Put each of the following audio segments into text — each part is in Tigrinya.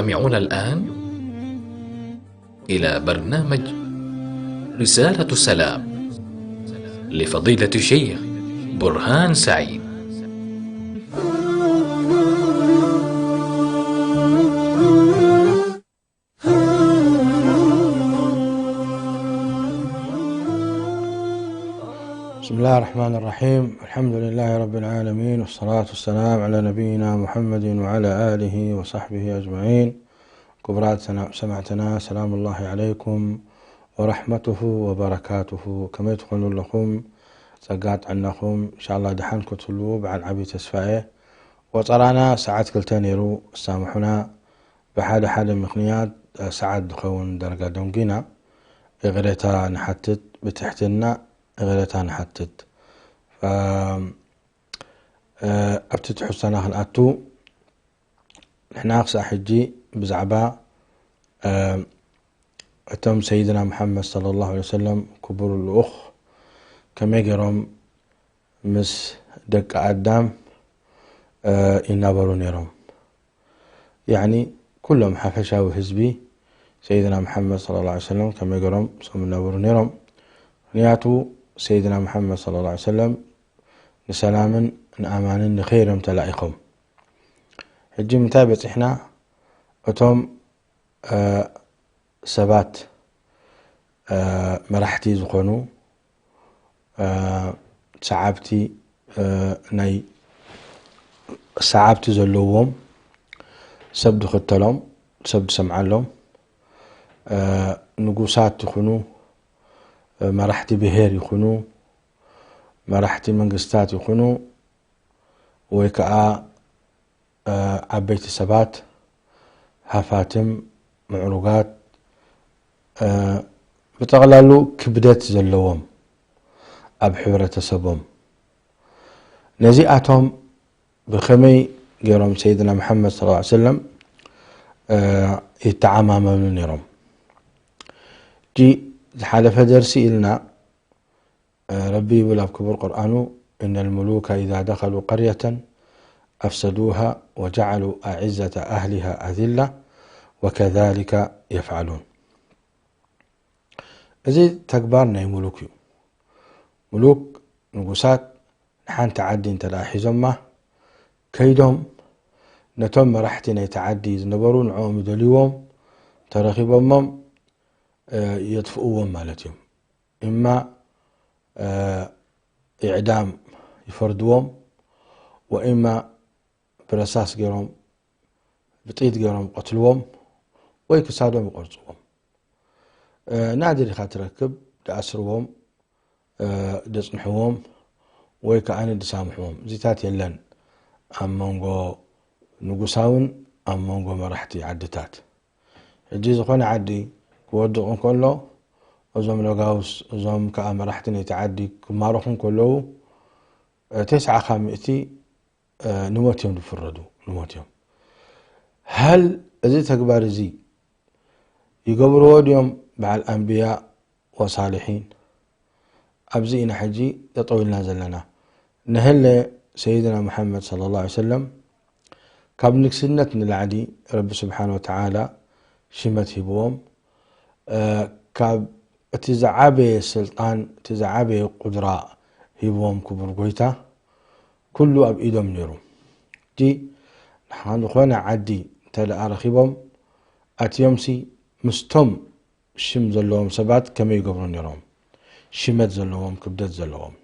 تستمعون الآن إلى برنامج رسالة السلام لفضيلة الشيخ برهان سعيد. بسم الله الرحمن الرحيم. الحمد لله رب العالمين، والصلاة والسلام على نبينا محمد وعلى آله وصحبه أجمعين. ክቡራት ሰማዕትና፣ ሰላም ላሂ ዓለይኩም ወረሕመቱሁ ወበረካቱሁ። ከመይ ትኾኑ ኣለኹም? ጸጋ ጥዕናኹም እንሻላ ደሓን ክትህልዉ በዓል ዓብዪ ተስፋ እየ። ቆጸራና ሰዓት ክልተ ነይሩ፣ ሳምሑና። ብሓደ ሓደ ምኽንያት ሰዓት ዝኸውን ዳርጋ ደንጒና። ይቕሬታ ንሓትት፣ ብትሕትና ይቕሬታ ንሓትት። ኣብቲ ትሕዝቶና ክንኣቱ፣ ንሕና ክሳዕ ሕጂ ብዛዕባ እቶም ሰይድና መሓመድ ሰለላሁ ዐለይሂ ወሰለም ክቡር ልኡኽ ከመይ ገይሮም ምስ ደቂ ኣዳም ይናበሩ ነይሮም። ያዕኒ ኩሎም ሓፈሻዊ ህዝቢ ሰይድና መሓመድ ሰለላሁ ዐለይሂ ወሰለም ከመይ ገይሮም ምስኦም ይናበሩ ነይሮም። ምኽንያቱ ሰይድና መሓመድ ሰለላሁ ዐለይሂ ወሰለም ንሰላምን ንኣማንን ንኸይር እዮም ተላኢኾም። ሕጂ ምንታይ በፂሕና? እቶም ሰባት መራሕቲ ዝኾኑ ሰዓብቲ ናይ ሰዓብቲ ዘለዎም ሰብ ዝኽተሎም ሰብ ዝሰምዓሎም ንጉሳት ይኹኑ መራሕቲ ብሄር ይኹኑ መራሕቲ መንግስታት ይኹኑ ወይ ከዓ ዓበይቲ ሰባት ሃፋትም ምዕሩጋት ብጠቕላሉ ክብደት ዘለዎም ኣብ ሕብረተሰቦም ነዚኣቶም ብኸመይ ገይሮም ሰይድና መሓመድ صلى الله عليه وسلم ይተዓማመሉ ነይሮም? እጂ ዝሓለፈ ደርሲ ኢልና ረቢ ይብል ኣብ ክቡር ቁርኣኑ إن الملوك إذا دخلوا قرية أفسدوها وجعلوا أعزة أهلها أذلة وكذلك يفعلون። እዚ ተግባር ናይ ሙሉክ እዩ። ሙሉክ ንጉሳት ንሓንቲ ዓዲ እንተ ደኣ ሒዞማ ከይዶም ነቶም መራሕቲ ናይቲ ዓዲ ዝነበሩ ንዕኦም ይደልይዎም ተረኺቦሞም የጥፍእዎም ማለት እዮም። እማ ኢዕዳም ይፈርድዎም ወኢማ ብረሳስ ገይሮም ብጥይት ገይሮም ይቐትልዎም ወይ ክሳዶም ይቆርፅዎም። ናድር ኢኻ ትረክብ ደኣስርዎም ደፅንሕዎም ወይ ከዓ ድሳምሕዎም። እዚታት የለን ኣብ መንጎ ንጉሳውን ኣብ መንጎ መራሕቲ ዓድታት። ሕጂ ዝኾነ ዓዲ ክወድቕ እንከሎ እዞም ነጋውስ እዞም ከዓ መራሕቲ ናይቲ ዓዲ ክማረኹ እንከለዉ ተስዓ ካብ ሚእቲ ንሞት እዮም ዝፍረዱ ንሞት እዮም። ሃል እዚ ተግባር እዚ ይገብርዎ ድዮም በዓል ኣንብያ ወሳልሒን? ኣብዚ ኢና ሕጂ ጠጠው ኢልና ዘለና። ነህለ ሰይድና ሙሓመድ صلى الله عليه وسلم ካብ ንግስነት ንላዕሊ ረቢ ስብሓን ወተዓላ ሽመት ሂብዎም ካብ እቲ ዝዓበየ ስልጣን እቲ ዝዓበየ ቁድራ ሂብዎም ክቡር ጎይታ ኩሉ ኣብ ኢዶም ነይሩ። ሕጂ ንሓ ዝኾነ ዓዲ እንተ ደኣ ረኺቦም ኣትዮምሲ ምስቶም ሽም ዘለዎም ሰባት ከመይ ይገብሩ ነይሮም? ሽመት ዘለዎም ክብደት ዘለዎም።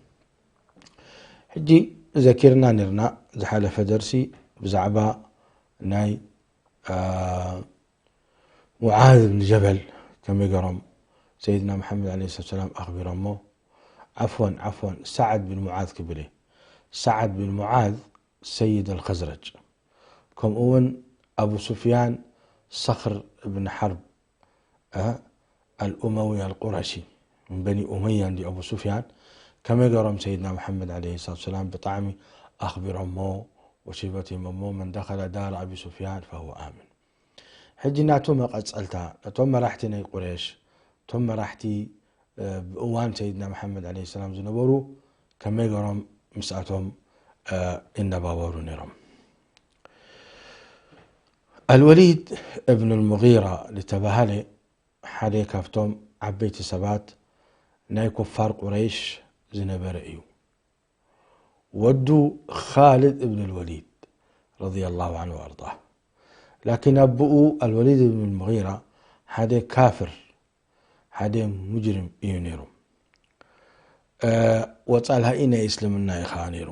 ሕጂ ዘኪርና ነርና ዝሓለፈ ደርሲ ብዛዕባ ናይ ሙዓዝ ብን ጀበል ከመይ ገሮም ሰይድና መሓመድ ለ ሰላት ሰላም ኣኽቢሮሞ። ዓፍወን ዓፍወን ሳዕድ ብን ሙዓዝ ክብል እየ። ሳዕድ ብን ሙዓዝ ሰይድ ኣልኸዝረጅ ከምኡ እውን ኣቡ ሱፍያን ሰኽር ብን ሓርብ ኣልኡመዊ ኣልቁረሺ ምን በኒ ኡመያ እንዲ ኣቡ ሱፍያን ከመይ ገሮም ሰይድና መሓመድ ለ ሰላት ሰላም ብጣዕሚ ኣኽቢሮሞ ወሽይበት ሂሞሞ መን ደኸለ ዳር ኣቢ ሱፍያን ፈህወ ኣምን። ሕጂ ናቱ መቐጸልታ ነቶም መራሕቲ ናይ ቁሬሽ እቶም መራሕቲ ብእዋን ሰይድና መሓመድ ለ ሰላም ዝነበሩ ከመይ ገሮም ምስኣቶም ይነባበሩ ነይሮም። ኣልወሊድ እብን ልሙጊራ ዝተባሃለ ሓደ ካብቶም ዓበይቲ ሰባት ናይ ኩፋር ቁረይሽ ዝነበረ እዩ። ወዱ ኻልድ እብን ልወሊድ ረዲየላሁ ዐንሁ ወኣርዳህ። ላኪን ኣቦኡ ኣልወሊድ እብን ልሙጊራ ሓደ ካፍር፣ ሓደ ሙጅሪም እዩ ነይሩ። እ፣ ወጻልሃኢ ናይ እስልምና እዩ ኸዓ ነይሩ።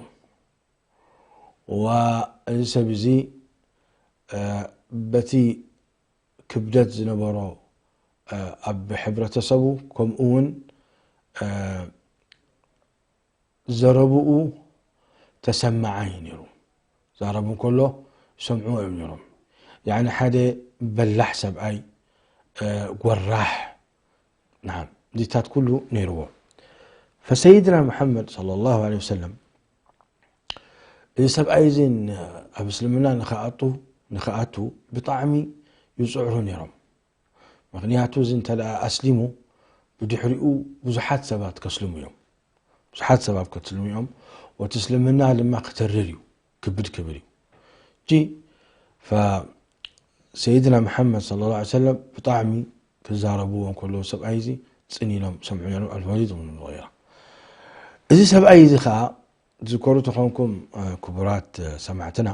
ወእዚ ሰብ እዚ፣ እ፣ በቲ ክብደት ዝነበሮ፣ እ፣ ኣብ ሕብረተሰቡ፣ ከምኡ እውን፣ እ፣ ዘረብኡ ተሰማዓይ ነይሩ። ዛረቡ እንከሎ ይሰምዕዎ እዮም ነይሮም። ያዕኒ ሓደ በላሕ ሰብኣይ፣ እ፣ ጎራሕ፣ ናዓም፣ እዚታት ኩሉ ነይርዎ። ፈሰይድና መሓመድ ሰለላሁ ዐለይሂ ወሰለም እዚ ሰብኣይ እዚ ን-፣ ኣብ እስልምና ንኽኣቱ፣ ንኽኣቱ ብጣዕሚ ይጽዕሩ ነይሮም። ምኽንያቱ እዚ እንተ ደኣ ኣስሊሙ፣ ብድሕሪኡ ብዙሓት ሰባት ከስልሙ እዮም። ብዙሓት ሰባት ከስልሙ እዮም። ወቲ እስልምና ድማ ክተርር እዩ፣ ክብድ ክብል እዩ። እጂ፣ ፈ-፣ ሰይድና መሓመድ ሰለላሁ ዐለይሂ ወሰለም ብጣዕሚ ክዛረብዎ እንከለዉ ሰብኣይ እዚ ጽን ኢሎም ሰምዑ ነይሮም፣ ኣልወሊድ ብን ሙጊራ። እዚ ሰብኣይ እዚ ኸኣ፣ ዝከሩ ተኾንኩም፣ እ፣ ክቡራት፣ እ፣ ሰማዕትና፣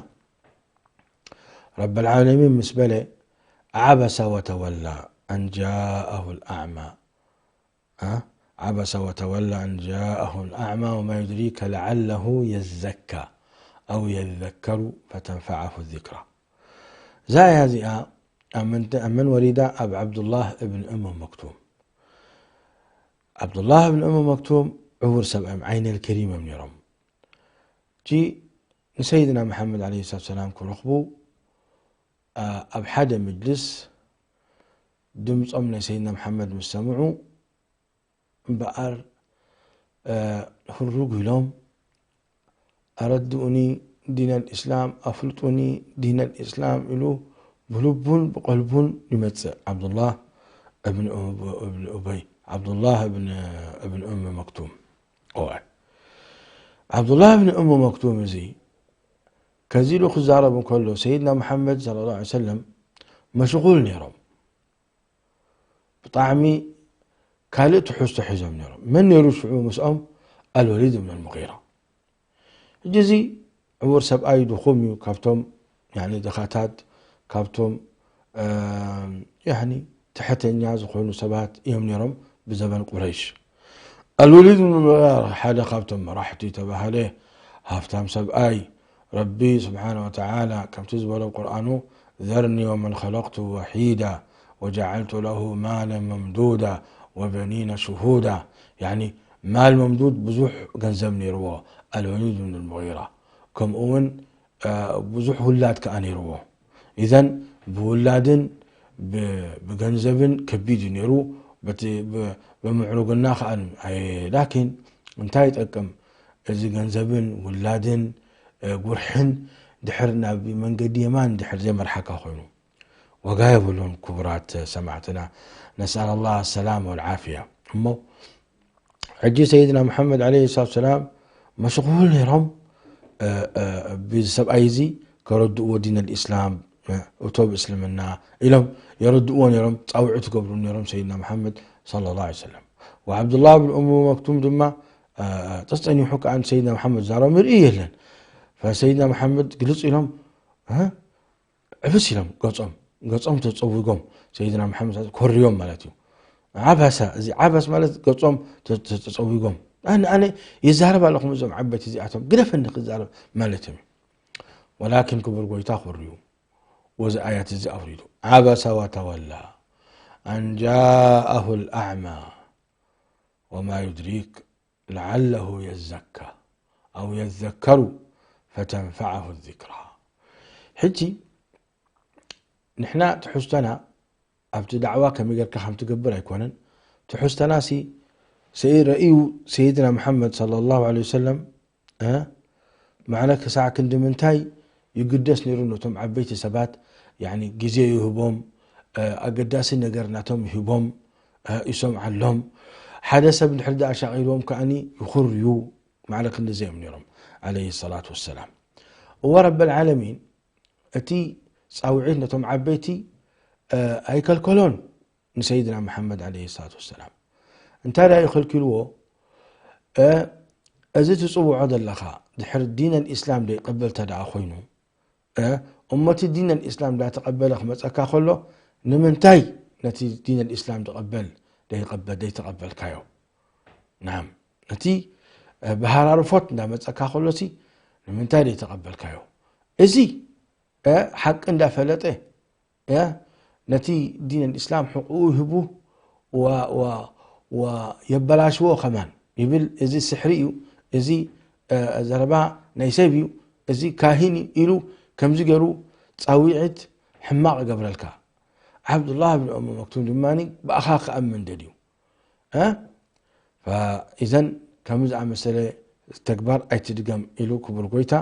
ረብል ዓለሚን ምስ በለ፣ ዓበሰ ወተወላ ኣን ጃአሁ ልኣዕማ። እ? ዓበሰ ወተወላ ኣን ጃአሁ ልኣዕማ ወማ ዩድሪከ ለዓለሁ የዘካ ኣው የዘከሩ ፈተንፈዓሁ ዚክራ። እዛ ኣያ እዚኣ ኣብ መን፣ ኣብ መን ወሪዳ? ኣብ ዓብዱላህ እብን እም መክቱም። ዓብዱላህ እብን እም መክቱም ዕዉር ሰብኣይ፣ ዓይነል ከሪም እዮም ነይሮም። እጂ ንሰይድና መሓመድ ዓለይሂ ሰላቱ ሰላም ክረኽቡ፣ ኣ፣ ኣብ ሓደ መጅልስ ድምጾም ናይ ሰይድና መሓመድ ምስ ሰምዑ እምበኣር፣ እ፣ ህሩግ ኢሎም፣ "ኣረድኡኒ ዲነል ኢስላም፣ ኣፍልጡኒ ዲነል ኢስላም" ኢሉ ብልቡን ብቐልቡን ይመጽእ። ዓብዱላህ እብን ኡብ-፣ እብን ኡበይ፣ ዓብዱላህ እብን፣ እብን ኡም መክቱም። እወ። ዓብዱላህ እብን ኡም መክቱም እዚ ከዚ ኢሉ ክዛረብ እንከሎ፣ ሰይድና መሓመድ ሰለላሁ ዐለይሂ ወሰለም መሽጉል ነይሮም። ብጣዕሚ ካልእ ትሕዝቶ ሒዞም ነይሮም። መን ነይሩ ሽዑ ምስኦም? ኣልወሊድ እብን ኣልሙጊራ። ሕጂ እዚ ዕዉር ሰብኣይ ድኹም እዩ፣ ካብቶም፣ ያኒ፣ ድኻታት፣ ካብቶም፣ እ፣ ያኒ፣ ትሕተኛ ዝኾኑ ሰባት እዮም ነይሮም ብዘበን ቁረይሽ። ኣልወሊድ ብን ሙጊራ ሓደ ካብቶም መራሕቲ ተባሃለ ሃብታም ሰብኣይ። ረቢ ስብሓነ ወተዓላ ከምቲ ዝበሎ ኣብ ቁርኣኑ፣ "ዘርኒ ወመን ኸለቅቱ ወሒዳ ወጀዓልቱ ለሁ ማለን መምዱዳ ወበኒነ ሽሁዳ"፣ ያኒ ማል መምዱድ፣ ብዙሕ ገንዘብ ነይርዎ ኣልወሊድ ብን ሙጊራ። ከምኡ እውን እ፣ ብዙሕ ውላድ ከኣ ነይርዎ። ኢዘን ብውላድን ብ-፣ ብገንዘብን ከቢድ እዩ ነይሩ። በቲ ብ-፣ ብምዕሩግና ከኣ ኣይ-፣ ላኪን እንታይ ይጠቅም እዚ ገንዘብን ውላድን፣ እ፣ ጉርሕን ድሕር ናብ መንገዲ የማን ድሕር ዘይመርሓካ ኮይኑ? ዋጋ የብሉን። ክቡራት ሰማዕትና፣ ነስኣል ኣላህ ሰላም ወልዓፍያ። እሞ ሕጂ ሰይድና መሓመድ ዓለይሂ ሰላቱ ሰላም መሽጉል ነይሮም፣ እ፣ እ፣ ብዚ ሰብኣይ እዚ ከረድእዎ ዲን ኣልኢስላም፣ እ፣ እቶ ብእስልምና ኢሎም የረድእዎ ነይሮም፣ ጻውዒት ይገብሩ ነይሮም ሰይድና መሓመድ ሰለላሁ ዐለይሂ ወሰለም። ወዓብዱላህ ብን ኡሙ መክቱም ድማ፣ እ፣ ጸጸኒሑ ከኣ ንሰይድና መሓመድ ዛረቦም ይርኢ የለን። ፈሰይድና መሓመድ ግልጽ ኢሎም፣ እ፣ ዕብስ ኢሎም ገጾም፣ ገጾም ተጸዊጎም፣ ሰይድና መሓመድ ኮርዮም ማለት እዩ። ዓበሰ፣ እዚ ዓበስ ማለት ገጾም ተ-፣ ተ-፣ ተጸዊጎም። ኣነ፣ ኣነ ይዛረብ ኣለኹም እዞም ዓበይቲ እዚኣቶም፣ ግደፈኒ ክዛረብ ማለቶም እዩ። ወላኪን ክቡር ጎይታ ኮርዩ፣ ወዚ ኣያት እዚ ኣውሪዱ። ዓበሰ ወተወላ ኣን ጃአሁ ልኣዕማ ወማ ዩድሪክ ለዓለሁ የዘካ ኣው የዘከሩ ፈተንፈዐሁ ዚክራ። ሕጂ ንሕና ትሕዝቶና ኣብቲ ዳዕዋ ከመይ ጌርካ ከም ትገብር ኣይኮነን። ትሕዝቶናሲ ሰይ-፣ ረእዩ ሰይድና መሓመድ ሰለላሁ ዐለይሂ ወሰለም፣ እ፣ ማዕረ ክሳዕ ክንዲ ምንታይ ይግደስ ነይሩ ነቶም ዓበይቲ ሰባት፣ ያኒ ግዜ ይህቦም፣ እ፣ ኣገዳሲ ነገር ናቶም ይህቦም፣ እ፣ ይሰምዓሎም። ሓደ ሰብ እንድሕር ደኣ ሻቒልዎም ከኣኒ ይኹርዩ፣ ማዕረ ክንድዚ እዮም ነይሮም፣ ዓለይሂ ሰላቱ ወሰላም። እወ ረበል ዓለሚን፣ እቲ ጻውዒት ነቶም ዓበይቲ ኣይከልከሎን ንሰይድና መሓመድ ዓለይሂ ሰላቱ ወሰላም። እንታይ ደኣ ይኸልክልዎ? እዚ ትጽውዖ ዘለኻ ድሕሪ ዲን ኣልእስላም ዘይቀበል እንተ ደኣ ኮይኑ፣ እሞ እቲ ዲን ኣልእስላም እንዳተቐበለ ክመጸካ ከሎ ንምንታይ ነቲ ዲን ኣልእስላም ዝቐበል ዘይቀበል ዘይተቐበልካዮ? ናም፣ ነቲ ብሃራርፎት እንዳመጸካ ከሎሲ ንምንታይ ዘይተቐበልካዮ? እዚ ሓቂ እንዳፈለጠ ነቲ ዲን ኣልእስላም ሕቁኡ ይህቡ ወየበላሽዎ ከማን ይብል። እዚ ስሕሪ እዩ፣ እዚ ዘረባ ናይ ሰብ እዩ፣ እዚ ካህን እዩ ኢሉ ከምዚ ገይሩ ጻዊዒት ሕማቕ ይገብረልካ። ዓብዱላህ ብን ኡም መክቱም ድማ ብኣኻ ክኣምን ደልዩ። ኢዘን ከምዚ ዝኣመሰለ ተግባር ኣይትድገም ኢሉ ክቡር ጎይታ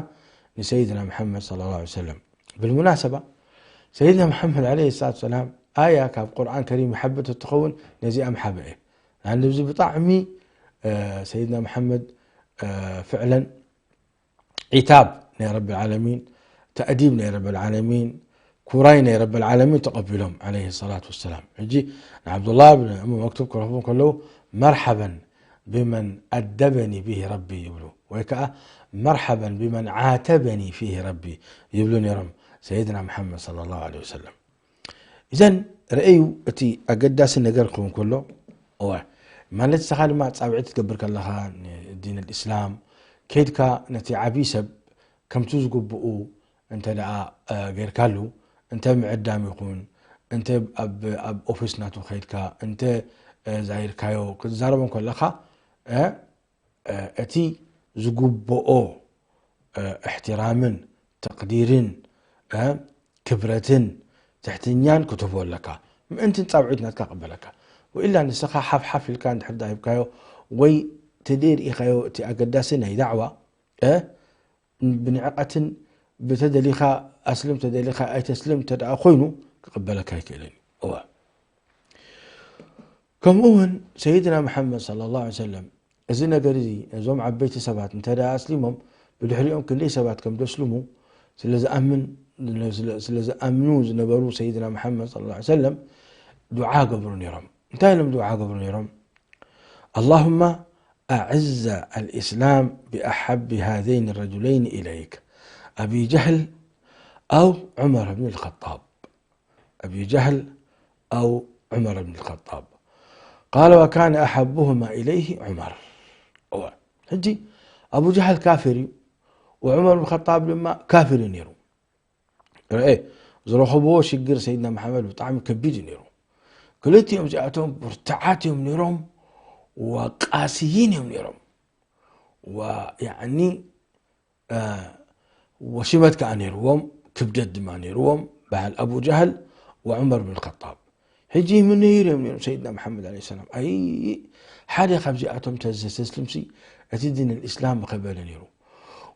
ንሰይድና መሓመድ ሰለላሁ ዐለይሂ ወሰለም። ብልሙናሰባ ሰይድና መሓመድ ዓለይሂ ሰላቱ ወሰላም ኣያ ካብ ቁርኣን ከሪም ይሓብእ ተትኸውን ነዚኣ ምሓበአ። ንኣብዚ ብጣዕሚ ሰይድና መሓመድ ፍዕለን ዒታብ ናይ ረብል ዓለሚን፣ ተእዲብ ናይ ረብል ዓለሚን፣ ኩራይ ናይ ረብል ዓለሚን ተቐቢሎም ዓለይሂ ሰላቱ ወሰላም። ሕጂ ንዓብዱላህ ብን እም መክቱብ ክረኽቡ ከለዉ መርሓበን ብመን ኣደበኒ ቢሂ ረቢ ይብሉ፣ ወይ ከኣ መርሓበን ብመን ዓተበኒ ፊሂ ረቢ ይብሉ ነይሮም ሰይድና መሓመድ ሰለላሁ ዐለይሂ ወሰለም። እዘን ረአዩ እቲ ኣገዳሲ ነገር ክኸውን ከሎ እወ ማለት ንስኻ ድማ ጻውዒት ትገብር ከለኻ ንዲን ኣልእስላም ከይድካ ነቲ ዓብዪ ሰብ ከምቲ ዝግብኡ እንተ ደኣ ጌርካሉ እንተ ምዕዳም ይኹን እንተ ኣብ ኦፊስ ናቱ ከይድካ እንተ ዛይርካዮ ክትዛረቦ ከለኻ እቲ ዝግብኦ እሕትራምን ተቕዲርን ክብረትን ትሕትኛን ክትህቦ ኣለካ። ምእንትን ጻውዒት ናትካ ቅበለካ። ወኢላ ንስኻ ሓፍሓፍ ኢልካ እንድሕር ዳሂብካዮ ወይ ተደይ ርኢኻዮ እቲ ኣገዳሲ ናይ ዳዕዋ ብንዕቐትን ብተደሊኻ ኣስልም ተደሊኻ ኣይተስልም እንተ ደኣ ኮይኑ ክቕበለካ ኣይክእልን እዩ። እወ። ከምኡ እውን ሰይድና መሓመድ ሰለላሁ ዐለይሂ ወሰለም እዚ ነገር እዚ ነዞም ዓበይቲ ሰባት እንተ ደኣ ኣስሊሞም ብድሕሪኦም ክንደይ ሰባት ከም ደስልሙ ስለ ዝኣምን ስለ ዝኣምኑ ዝነበሩ ሰይድና መሓመድ ሰለላሁ ዐለይሂ ወሰለም ዱዓ ገብሩ ነይሮም። እንታይ ኢሎም ዱዓ ገብሩ ነይሮም? ኣላሁማ ኣዕዘ ኣልእስላም ብኣሓቢ ሃዘይን ረጁለይን ኢለይክ ኣቢ ጀህል ኣው ዑመር ብን ልኸጣብ። أبي جهل أو عمر بن الخطاب. قال وكان أحبهما إليه عمر. እወ። ሕጂ ኣቡ ጀሃል ካፍር እዩ፣ ወዑመር ብን ኸጣብ ድማ ካፍር እዩ ነይሩ። ርአ፣ ዝረኸብዎ ሽግር ሰይድና መሓመድ ብጣዕሚ ከቢድ እዩ ነይሩ። ክልቲኦም እዚኣቶም ብርቱዓት እዮም ነይሮም፣ ወቃስይን እዮም ነይሮም። ወያዕኒ ወሽመት ከኣ ነይርዎም፣ ክብደት ድማ ነይርዎም፣ በዓል ኣቡ ጀህል ወዑመር ብን ኸጣብ። ሕጂ ምንይር እዮም ነይሮም ሰይድና መሓመድ ዓለይሂ ሰላም። ኣይ ሓደ ካብዚኣቶም ተዘተስልምሲ እቲ ዲን ልእስላም ምኸበለ ነይሩ።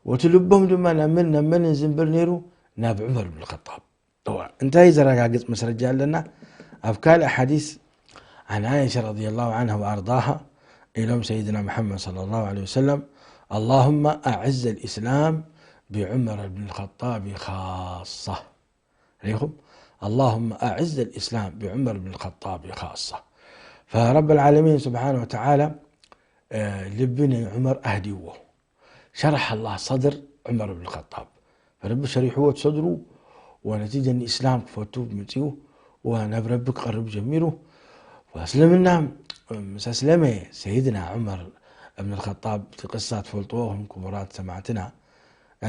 ወቲ ልቦም ድማ ናብ መን ናብ መን ዝንብር ነይሩ? ናብ ዑመር ብን ኸጣብ። እዋ እንታይ ዘረጋግጽ መስረጃ ኣለና? ኣብ ካልእ ሓዲስ عن عائشة رضي الله عنها وأرضاها ኢሎም ሰይድና መሓመድ صلى الله عليه وسلم اللهم أعز الإسلام بعمر بن الخطاب خاصة. ርኢኹም? اللهم أعز الإسلام بعمر بن الخطاب خاصة. فرب العالمين سبحانه وتعالى ልቢ ናይ ዑመር ኣህዲዎ። شرح الله صدر عمر بن الخطاب. ረቢ ሸሪሕዎ እቲ ሰድሩ ወነቲ ዲን እስላም ክፈቱ መጺኡ ወናብ ረቢ ክቐርብ ጀሚሩ። ወእስልምና ምስ ኣስለመ ሰይድና ዑመር እብን ልኸጣብ እቲ ቅሳ ትፈልጥዎ ኹም ክቡራት ሰማዕትና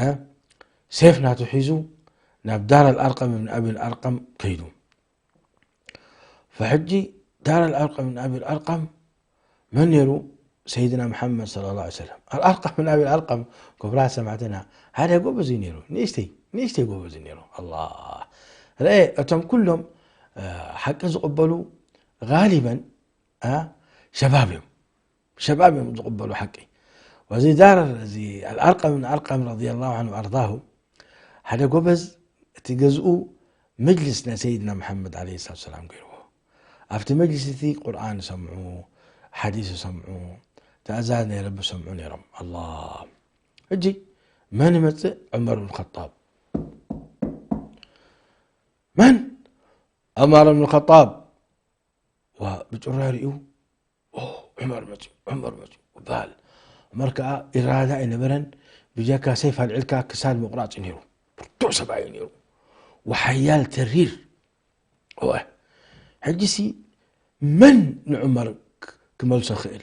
እ ሴፍ ናቱ ሒዙ ናብ ዳር ኣልኣርቀም እብን ኣቢ ኣልኣርቀም ከይዱ። ፈሕጂ ዳር ኣልኣርቀም እብን ኣቢ ኣልኣርቀም መን ነይሩ? ሰይድና መሓመድ صلى الله عليه وسلم። ኣልኣርቀም እብን ኣቢ ኣልኣርቀም ክቡራት ሰማዕትና ሓደ ጎበዝ እዩ ነይሩ። ንእሽተይ ንእሽተይ ጎበዝ እዩ ነይሩ። ኣላ ረአ እቶም ኩሎም ሓቂ ዝቕበሉ ጋሊበን ሸባብ እዮም። ሸባብ እዮም ዝቕበሉ ሓቂ። ወዚ ዳር እዚ ኣልኣርቀም እብን ኣርቀም رضي الله عنه وأرضاه ሓደ ጎበዝ እቲ ገዝኡ መጅልስ ናይ ሰይድና መሓመድ ዓለይሂ ሰላቱ ወሰላም ገይርዎ። ኣብቲ መጅልስ እቲ ቁርኣን ይሰምዑ፣ ሓዲስ ይሰምዑ፣ ትእዛዝ ናይ ረቢ ይሰምዑ ነይሮም። ኣላ ሕጂ መን ይመጽእ? ዑመር ብን ኸጣብ። መን? ዑመር ብን ኸጣብ። ዋ፣ ብጭራ ሪኡ፣ "ኦ፣ ዑመር መፅዩ፣ ዑመር መፅዩ" ይበሃል። ዑመር ከዓ ይረዳዳእ ኣይነበረን፣ ብጀካ ሰይፍ ኣልዒልካ ክሳድ ምቑራፅ እዩ ነይሩ። ብርቱዕ ሰብኣይ እዩ ነይሩ። ወሓያል ተሪር። እወ፣ ሕጂሲ መን ንዑመር ክ-፣ ክመልሶ ክእል?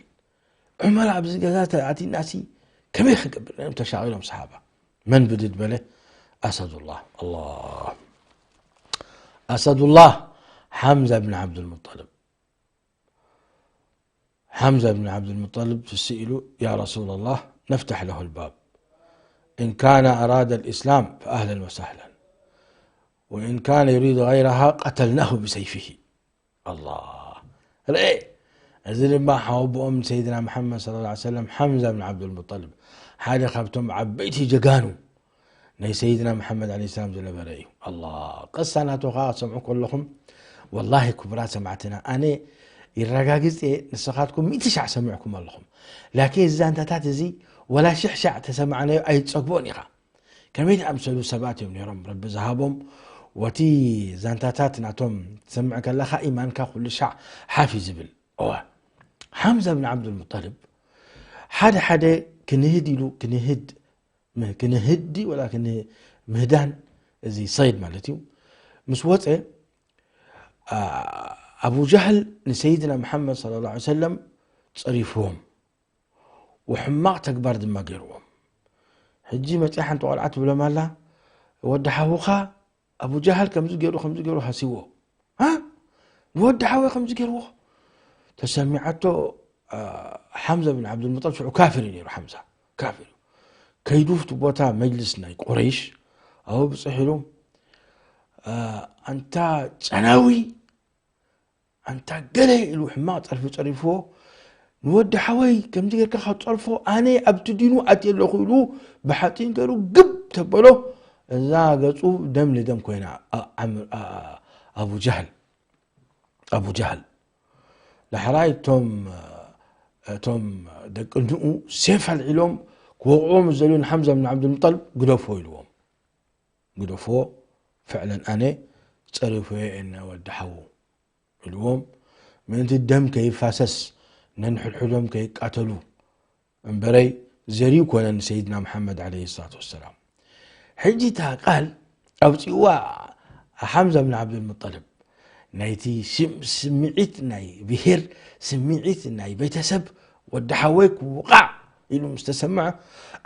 ዑመር ኣብዚ ገዛ ተኣቲናሲ ከመይ ክገብር? እዮም ተሻቒሎም ሰሓባ። መን ብድድ በለ? ኣሰዱላህ። ኣላህ። ኣሰዱላህ ሓምዛ ብን ዓብዱልሙጠልብ። ሓምዛ ብን ዓብዱልሙጠልብ ትስእ ኢሉ፣ "ያ ረሱላላህ፣ ነፍታሕ ለሁ ልባብ። ኢን ካነ ኣራደ ልእስላም ፈኣህለን ወሳህለን። ወኢን ካነ ዩሪዱ ገይረሃ ቀተልናሁ ብሰይፊሂ።" ኣላህ። ርኤ፣ እዚ ድማ ሓወቦኦም ሰይድና መሓመድ ሰለላሁ ዐለይሂ ወሰለም፣ ሓምዛ ብን ዓብዱልሙጠልብ፣ ሓደ ካብቶም ዓበይቲ ጀጋኑ ናይ ሰይድና መሓመድ ዐለይሂ ሰላም ዝነበረ እዩ። ኣላህ፣ ቅሳ ናቱ ኸዓ ክትሰምዑ ከለኹም፣ ወላሂ ክቡራት ሰማዕትና፣ ኣነ ይረጋግጽ እየ፣ ንስኻትኩም ሚእቲ ሻዕ ሰሚዕኩም ኣለኹም። ላኪን እዚ ዛንታታት እዚ ወላ ሽሕ ሻዕ ተሰማዕናዮ ኣይትጸግቦን ኢኻ። ከመይ ዝኣምሰሉ ሰባት እዮም ነይሮም ረቢ ዝሃቦም። ወቲ ዛንታታት ናቶም ትሰምዕ ከለኻ ኢማንካ ኩሉ ሻዕ ሓፍ እዩ ዝብል። እወ፣ ሓምዛ ብን ዓብዱልሙጠልብ ሓደ ሓደ ክንህድ ኢሉ፣ ክንህድ፣ ም-፣ ክንህድ ወላ ክን-፣ ምህዳን፣ እዚ ሰይድ ማለት እዩ። ምስ ወፀ፣ ኣ-፣ ኣቡ ጃህል ንሰይድና መሓመድ ሰለላሁ ዐለይሂ ወሰለም ፀሪፍዎም። ወሕማቕ ተግባር ድማ ገይርዎም። ሕጂ መጺኣ ሓንቲ ቆልዓ ትብሎም ኣላ፣ "ወዲ ሓውኻ ኣቡ ጃህል ከምዚ ገይሩ፣ ከምዚ ገይሩ ሃሲዎ። ሃ? ንወዲ ሓወይ ከምዚ ገይርዎ?" ተሰሚዓቶ፣ ኣ፣ ሓምዛ ብን ዓብዱልሙጠልብ ሽዑ ካፊር እዩ ነይሩ፣ ሓምዛ ካፊር እዩ። ከይዱ ኣብቲ ቦታ መጅልስ ናይ ቁረይሽ ኣብኡ ብጽሕ ኢሉ፣ ኣ፣ "ኣንታ ጨናዊ፣ ኣንታ ገለ" ኢሉ ሕማቕ ጸርፊ ጸሪፍዎ። "ንወዲ ሓወይ ከምዚ ጌርካ ካብ ጸርፎ ኣነ ኣብቲ ዲኑ ኣትየ ኣለኹ" ኢሉ ብሓጺን ገይሩ ግብ ተበሎ። እዛ ገጹ ደም ንደም ኮይና፣ ኣ-፣ ዓምር-፣ ኣ-፣ ኣቡ ጃህል፣ ኣቡ ጃህል። ዳሕራይ እቶም፣ እቶም ደቂ እንኡ ሴፍ ኣልዒሎም ክወቕዕዎ ምስ ዘልዩ ንሓምዛ ብን ዓብዱልሙጠልብ "ግደፎ" ኢልዎም። "ግደፎ፣ ፍዕለን ኣነ ጸሪፎ እየ ነወዲ ሓዉ" ኢልዎም። ምእንቲ ደም ከይፋሰስ፣ ነንሕድሕዶም ከይቃተሉ እምበረይ ዘርዩ ኮነ ንሰይድና መሓመድ ዓለይሂ ሰላቱ ወሰላም። ሕጂ እታ ቃል ኣውፅእዋ ሓምዛ ብን ዓብዱልሙጠልብ፣ ናይቲ ስም-፣ ስምዒት ናይ ብሄር፣ ስምዒት ናይ ቤተሰብ፣ "ወዲ ሓወይ ክውቃዕ" ኢሉ ምስ ተሰምዐ፣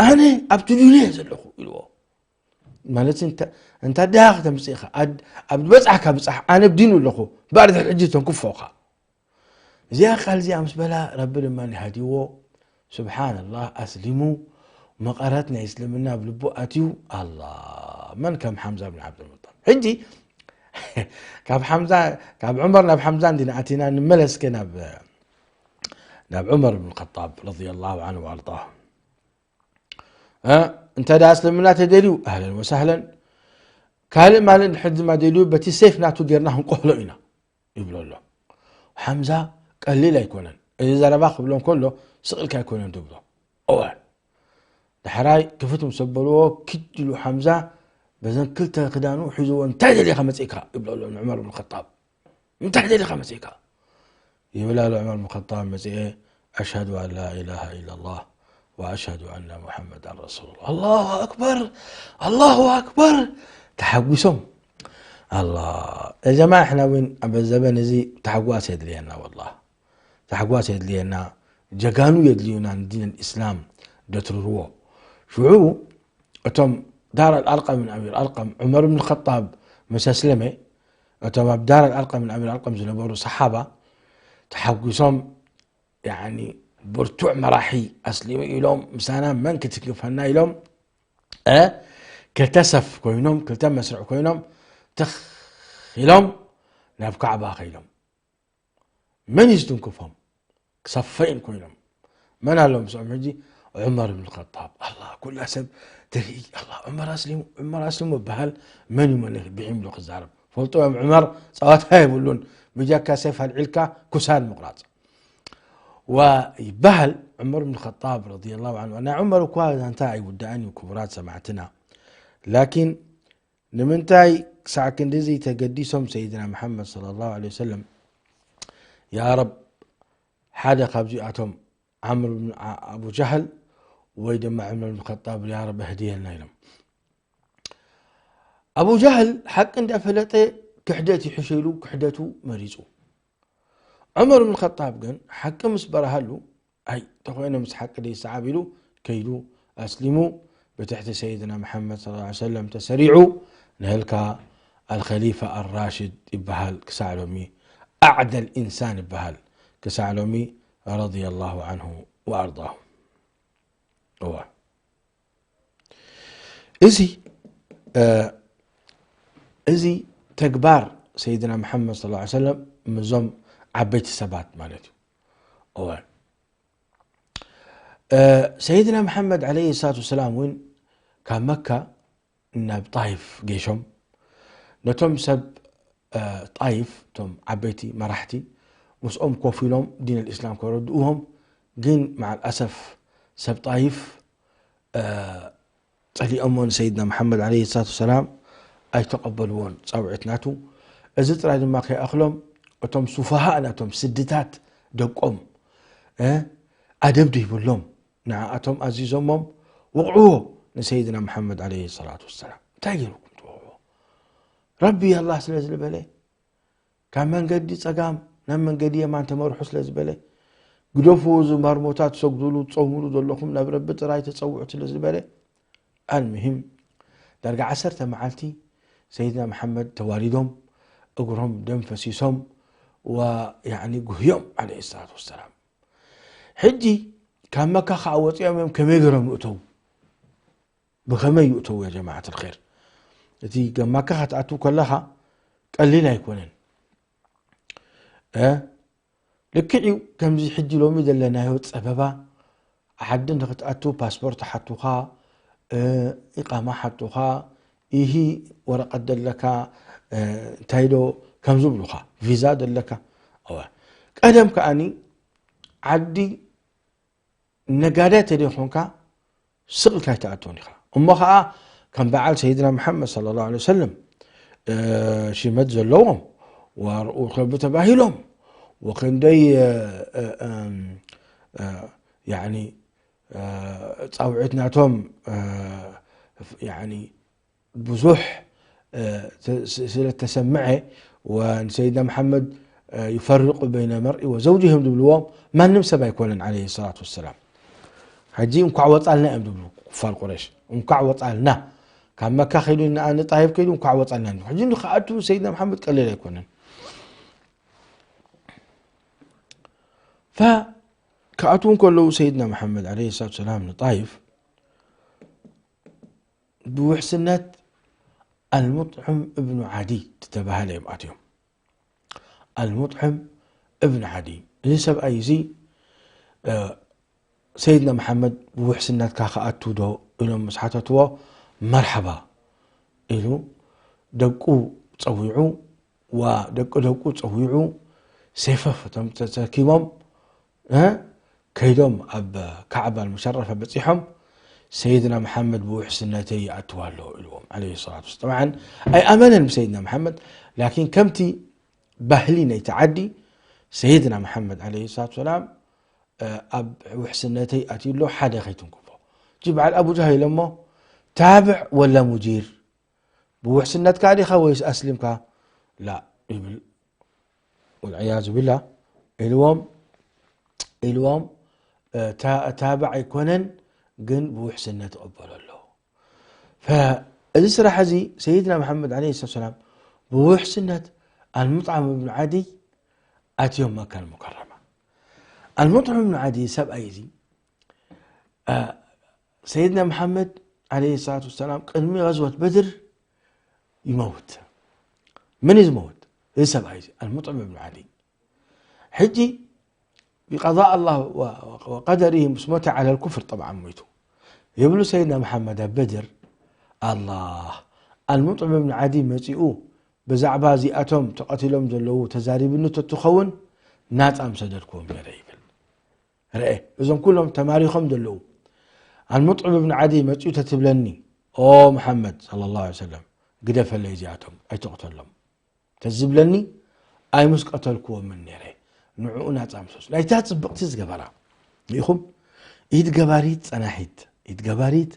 "ኣነ ኣብቲ ዱንያ እየ ዘለኹ" ኢልዎ። ማለት እንተ-፣ እንታ ደሃ ከተምጽእ ኢኻ፣ ኣድ-፣ ኣብ ዝበጻሕካ ብጻሕ፣ ኣነ ኣብ ዲኑ ኣለኹ፣ እምበኣር ድሕሪ ሕጂ ተንክፎኻ። እዚኣ ቃል እዚኣ ምስ በላ፣ ረቢ ድማ ሃዲዎ፣ ስብሓንላህ፣ ኣስሊሙ፣ መቐረት ናይ እስልምና ኣብ ልቡ ኣትዩ። ኣላ፣ መን ከም ሓምዛ ብን ዓብዱልሙጠልብ? ሕጂ፣ ካብ ሓምዛ፣ ካብ ዑመር ናብ ሓምዛ እንዲና ኣቲና፣ ንመለስከ ናብ፣ ናብ ዑመር ብን ኸጣብ ረዲየላሁ ዓንሁ ወኣርዳህ። እ፣ እንተ ደኣ እስልምና ተደልዩ፣ ኣህለን ወሳህለን። ካልእ ማለት ንሕድማ ደልዩ፣ በቲ ሴፍ ናቱ ጌርና ክንቆህሎ ኢና፣ ይብሎ ኣሎ። ሓምዛ ቀሊል ኣይኮነን። እዚ ዘረባ ክብሎ እንከሎ፣ ስቕ ኢልካ ኣይኮነን ዝብሎ። እወ። ዳሕራይ ክፍት ምስ ኣበልዎ፣ ኪድ ኢሉ ሓምዛ፣ በዘን ክልተ ክዳኑ ሒዝዎ፣ "እንታይ ደሊኻ መጺእካ?" ይብሎ ኣሎ ንዑመር ብን ኸጣብ። "እንታይ ደሊኻ መጺእካ?" ይብል ኣሎ ዑመር ብን ኸጣብ መጺኤ፣ "ኣሽሀዱ ኣን ላ ኢላሃ ኢላላህ ወኣሽሀዱ ኣነ ሙሐመዳን ረሱሉላህ። ኣላሁ ኣክበር፣ ኣላሁ ኣክበር!" ተሓጒሶም። ኣላ፣ ያ ጀማዓ፣ እሕና እውን ኣብ ዘበን እዚ ተሓጓስ የድልየና፣ ወላሂ። ተሓጓስ የድልየና፣ ጀጋኑ የድልዩና፣ ንዲን እስላም ደትርርዎ። ሽዑ እቶም ዳር ኣልኣርቀምን ኣሚር ኣልቀም፣ ዑመር ብን ኸጣብ ምስ ኣስለመ፣ እቶም ኣብ ዳር ኣልኣርቀምን ኣሚር ኣልቀም ዝነበሩ ሰሓባ ተሓጒሶም፣ ያኒ፣ ብርቱዕ መራሒ ኣስሊሙ ኢሎም፣ ምሳና መን ክትግፈና ኢሎም፣ እ፣ ክልተ ሰፍ ኮይኖም፣ ክልተ መስርዕ ኮይኖም፣ ትኽ ኢሎም ናብ ካዕባ ከይዶም። መን እዩ ዝትንክፎም? ክሳብ ፈይን ኮይኖም። መን ኣሎ ምስኦም ሕጂ? ዑመር ብን ኸጣብ። ኣላ፣ ኩላ ሰብ ትርኢ፣ ኣላ፣ ዑመር ኣስሊሙ፣ ዑመር ኣስሊሙ ይበሃል። መን እዩ መን ብሒም ኢሉ ክዛረብ? ፈልጦ እዮም፣ ዑመር ጸዋታ የብሉን። ብጃካ ሴፍ ኣልዒልካ ክሳድ ምቑራጽ። ወይበሃል ዑመር ብን ኸጣብ ረዲየላሁ ዓንሁ። ናይ ዑመር እኳ ዛንታ ኣይውዳእን እዩ፣ ክቡራት ሰማዕትና። ላኪን ንምንታይ ክሳዕ ክንድዚ ተገዲሶም ሰይድና መሓመድ ሰለላሁ ዐለይሂ ወሰለም፣ ያ ረብ፣ ሓደ ካብዚኣቶም ዓምር ብን ዓ-፣ ኣቡ ጃህል ወይ ድማ ዑመር ብን ኸጣብ፣ ያ ረብ፣ እህድየልና ኢሎም። ኣቡ ጃህል ሓቂ እንዳፈለጠ ክሕደት ይሕሸ ኢሉ ክሕደቱ መሪጹ። ዑመር ብን ኸጣብ ግን ሓቂ ምስ በረሃሉ፣ ኣይ፣ ተኾይነ ምስ ሓቂ ደይሰዓብ ኢሉ ከይዱ ኣስሊሙ፣ ብትሕቲ ሰይድና መሓመድ ሰለላሁ ዐለይሂ ወሰለም ተሰሪዑ፣ ንህልካ ኣልኸሊፋ ኣራሽድ ይበሃል ክሳዕ ሎሚ፣ ኣዕደል ኢንሳን ይበሃል ክሳዕ ሎሚ፣ ረዲየላሁ ዐንሁ ወኣርዳሁ። እዋ። እዚ፣ እ፣ እዚ ተግባር ሰይድና መሓመድ ሰለላሁ ዐለይሂ ወሰለም ምዞም ዓበይቲ ሰባት ማለት እዩ። እዋ። እ፣ ሰይድና መሓመድ ዐለይሂ ሰላቱ ወሰላም እውን ካብ መካ ናብ ጣይፍ ጌሾም ነቶም ሰብ፣ እ፣ ጣይፍ፣ እቶም ዓበይቲ መራሕቲ ምስኦም ኮፍ ኢሎም ዲን ኣልእስላም ከረድእዎም፣ ግን መዓል ኣሰፍ ሰብ ጣይፍ፣ እ፣ ጸሊኦሞ ንሰይድና መሓመድ ዐለይሂ ሰላቱ ወሰላም ኣይተቐበልዎን ጻውዒት ናቱ። እዚ ጥራይ ድማ ከይኣኽሎም እቶም ሱፋሃእ ናቶም ስድታት ደቆም፣ እ፣ ኣደብ ደይብሎም ንዓኣቶም ኣዚዞሞም፣ "ውቕዕዎ ንሰይድና መሓመድ ዐለይሂ ሰላቱ ወሰላም። እንታይ ገይሩኩም ትውቕዕዎ? ረቢ ኣላህ ስለ ዝበለ፣ ካብ መንገዲ ጸጋም ናብ መንገዲ የማን ተመርሑ ስለ ዝበለ፣ ግደፍዎ፣ እዚ ማርሞታት ትሰግዱሉ፣ ትጸውሙሉ ዘለኹም ናብ ረቢ ጥራይ ተጸውዑ" ስለ ዝበለ፣ ኣልምሂም፣ ዳርጋ ዓሰርተ መዓልቲ ሰይድና መሓመድ ተዋሪዶም፣ እግሮም ደም ፈሲሶም፣ ወ-፣ ያዕኒ ጉህዮም፣ ዐለይሂ ሰላቱ ወሰላም። ሕጂ ካብ መካ ኸዓ ወፂኦም እዮም፣ ከመይ ገይሮም ይእተው? ብኸመይ ይእተው? ያ ጀማዓት ልኸይር፣ እቲ ካብ መካ ክትኣቱ ከለኻ ቀሊል ኣይኮነን። እ? ልክዕ እዩ፣ ከምዚ ሕጂ ሎሚ ዘለናዮ ፀበባ፣ ዓዲ ንኽትኣቱ ፓስፖርት ሓቱኻ፣ እ፣ ኢቃማ ሓቱኻ፣ ኢሂ ወረቐት ደለካ፣ እ፣ እንታይ ዶ ከም ዝብሉኻ፣ ቪዛ ደለካ። እወ። ቀደም ከኣኒ ዓዲ ነጋዳይ ተደይኮንካ ስቕ ኢልካ ኣይትኣትዎን ኢኻ። እሞ ኸዓ ከም በዓል ሰይድና መሓመድ ሰለላሁ ዐለይሂ ወሰለም፣ እ፣ ሽመት ዘለዎም ወርኡ ከብ ተባሂሎም ወክንደይ፣ እ፣ እ፣ እም፣ እ፣ ያዕኒ፣ እ፣ ጻውዒት ናቶም፣ እ፣ ያዕኒ ብዙሕ፣ እ፣ ተ-፣ ስ-፣ ስለ ተሰምዐ ወንሰይድና መሓመድ፣ እ፣ ይፈርቁ በይነ መርኢ ወዘውጅህም ዝብልዎም ማንም ሰብ ኣይኮነን፣ ዐለይሂ ሰላቱ ወሰላም። ሕጂ እንኳዕ ወጻልና እዮም ዝብሉ ኩፋር ቁረሽ። እንኳዕ ወጻልና። ካብ መካ ከይዱ ንኣ-፣ ንጣይፍ ከይዱ እንኳዕ ወጻልና እዮም ዝብሉ። ሕጂ ንክኣቱ ሰይድና መሓመድ ቀሊል ኣይኮነን። ፈ-፣ ክኣትዉ እንከለዉ ሰይድና መሓመድ ዐለይሂ ሰላቱ ወሰላም ንጣይፍ ብውሕስነት ኣልሙጥዕም እብኑ ዓዲ ዝተባህለ እዮም ኣትዮም። ኣልሙጥዕም እብን ዓዲ። እዚ ሰብኣይ እዚ፣ እ፣ ሰይድና መሓመድ ብውሕስነትካ ክኣቱ ዶ ኢሎም ምስ ሓተትዎ፣ መርሓባ ኢሉ ደቁ ጸዊዑ፣ ዋ ደቂ ደቁ ጸዊዑ፣ ሴፈፍ እቶም ተሰኪሞም፣ እ፣ ከይዶም ኣብ ካዕባ ኣልሙሸረፈ በጺሖም፣ ሰይድና መሓመድ ብውሕስነተይ ይኣትው ኣሎ ኢልዎም፣ ዐለይሂ ሰላቱ ወሰላም። ጠብዓን ኣይኣመነን ብሰይድና መሓመድ፣ ላኪን ከምቲ ባህሊ ናይቲ ዓዲ፣ ሰይድና መሓመድ ዐለይሂ ሰላቱ ወሰላም፣ እ፣ ኣብ ውሕስነተይ ኣትዩ ኣሎ፣ ሓደ ከይትንክፎ። እቲ በዓል ኣቡ ጃህል እሞ፣ ታብዕ ወላ ሙጂር፣ ብውሕስነትካ ዲኻ ወይስ ኣስሊምካ? ላ ይብል። ወልዕያዙ ቢላህ ኢልዎም፣ ኢልዎም፣ እ፣ ታ-፣ ታብዕ ኣይኮነን፣ ግን ብውሕስነት ይቕበሎ ኣሎ። ፈ-፣ እዚ ስራሕ እዚ ሰይድና መሓመድ ዐለይሂ ሰላቱ ወሰላም ብውሕስነት ኣልሙጥዓም እብን ዓዲይ ኣትዮም መካ ኣልሙከረማ። ኣልሙጥዓም እብን ዓዲይ ሰብኣይ እዚ፣ እ፣ ሰይድና መሓመድ ዐለይሂ ሰላቱ ወሰላም ቅድሚ ገዝወት በድር ይመውት። መን እዩ ዝመውት? እዚ ሰብኣይ እዚ፣ ኣልሙጥዕም እብን ዓዲ። ሕጂ ብቀዳእ ኣላህ ወ-፣ ወቀደሪሂ ምስ ሞተ ዐለል ኩፍር ጠብዓን ሞይቱ። ይብሉ ሰይድና መሓመድ ኣብ በድር፣ ኣላህ፣ ኣልሙጥዕም እብን ዓዲ መፂኡ ብዛዕባ እዚኣቶም ተቐቲሎም ዘለዉ ተዛሪብኒ ተትኸውን ናፃ ምሰደድክዎም ነይረ ይብል። ርአ፣ እዞም ኩሎም ተማሪኾም ዘለዉ፣ ኣልሙጥዕም እብን ዓዲ መጺኡ ተትብለኒ፣ ኦ መሓመድ ሰለላሁ ዐለይሂ ወሰለም፣ ግደፈለይ እዚኣቶም ኣይትቕተሎም ተዝብለኒ ኣይምስ ቀተልክዎምን ነይረ። ንዕኡ ናጻ ምሰሱ ናይታ ጽብቕቲ ዝገበራ ርኢኹም። ኢድ ገባሪት ጸናሒት፣ ኢድ ገባሪት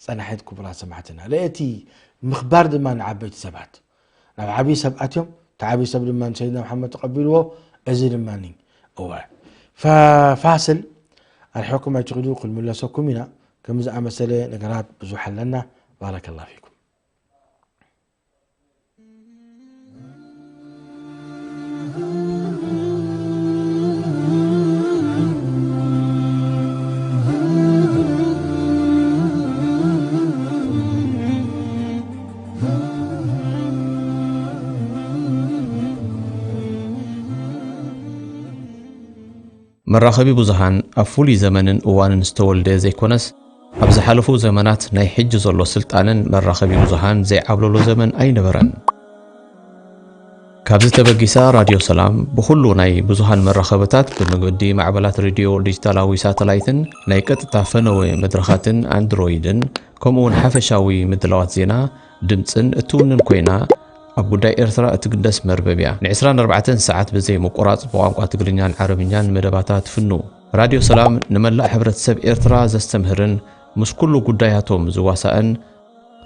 ጸናሒት። ክቡራት ሰማዕትና፣ ለእቲ ምኽባር ድማ ንዓበይቲ ሰባት ናብ ዓብዪ ሰብ ኣትዮም፣ እቲ ዓብዪ ሰብ ድማ ንሰይድና መሓመድ ተቐቢልዎ። እዚ ድማ እወ፣ ፋስል ኣርሒቕኩም ኣይትኽዱ፣ ክንምለሰኩም ኢና። ከም ዝኣመሰለ ነገራት ብዙሕ ኣለና። ባረከላ ፊኩም። መራኸቢ ብዙሃን ኣብ ፍሉይ ዘመንን እዋንን ዝተወልደ ዘይኮነስ፣ ኣብ ዝሓለፉ ዘመናት ናይ ሕጂ ዘሎ ስልጣነን መራኸቢ ብዙሃን ዘይዓብለሎ ዘመን ኣይነበረን። ካብዚ ተበጊሳ ራድዮ ሰላም ብኹሉ ናይ ብዙሃን መራኸብታት ብመገዲ ማዕበላት ሬድዮ ዲጂታላዊ ሳተላይትን ናይ ቀጥታ ፈነወ መድረኻትን ኣንድሮይድን ከምኡውን ሓፈሻዊ ምድላዋት ዜና፣ ድምጽን እትውንን ኮይና ኣብ ጉዳይ ኤርትራ እትግደስ መርበብ እያ። ን24 ሰዓት ብዘይ ምቁራጽ ብቋንቋ ትግርኛን ዓረብኛን መደባታ ትፍኑ። ራድዮ ሰላም ንመላእ ሕብረተሰብ ኤርትራ ዘስተምህርን ምስ ኩሉ ጉዳያቶም ዝዋሳእን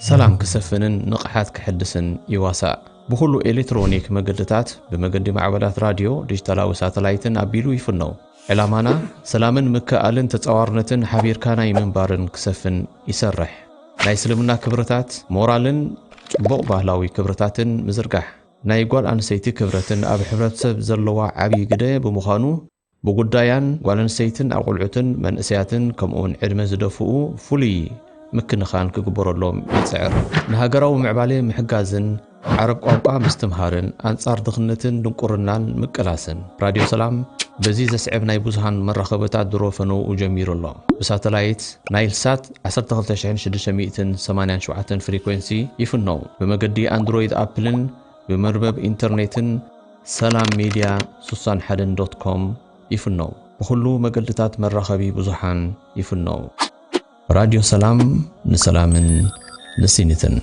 ሰላም ክሰፍንን ንቕሓት ክሕድስን ይዋሳእ። ብኹሉ ኤሌክትሮኒክ መገድታት ብመገዲ ማዕበላት ራድዮ፣ ዲጂታላዊ ሳተላይትን ኣቢሉ ይፍነው። ዕላማና ሰላምን ምክእኣልን ተጻዋርነትን ሓቢርካ ናይ ምንባርን ክሰፍን ይሰርሕ። ናይ እስልምና ክብርታት፣ ሞራልን ጽቡቕ ባህላዊ ክብርታትን ምዝርጋሕ። ናይ ጓል ኣንስተይቲ ክብረትን ኣብ ሕብረተሰብ ዘለዋ ዓብዪ ግደ ብምዃኑ፣ ብጉዳያን ጓል ኣንስተይትን ኣቑልዑትን መንእሰያትን ከምኡውን ዕድመ ዝደፍኡ ፍሉይ ምክንኻን ክግበረሎም ይጽዕር። ንሃገራዊ ምዕባለ ምሕጋዝን ዓረብ ቋንቋ ምስትምሃርን ኣንጻር ድኽነትን ድንቁርናን ምቅላስን። ራድዮ ሰላም በዚ ዘስዕብ ናይ ብዙሃን መራኸብታት ድሮ ፈነውኡ ጀሚሩ ኣሎ። ብሳተላይት ናይል ሳት 12687 ፍሪኮንሲ ይፍነው። ብመገዲ ኣንድሮይድ ኣፕልን ብመርበብ ኢንተርኔትን ሰላም ሚድያ 61 ዶት ኮም ይፍነው። ብኹሉ መገድታት መራኸቢ ብዙሃን ይፍነው። ራድዮ ሰላም ንሰላምን ንሲኒትን።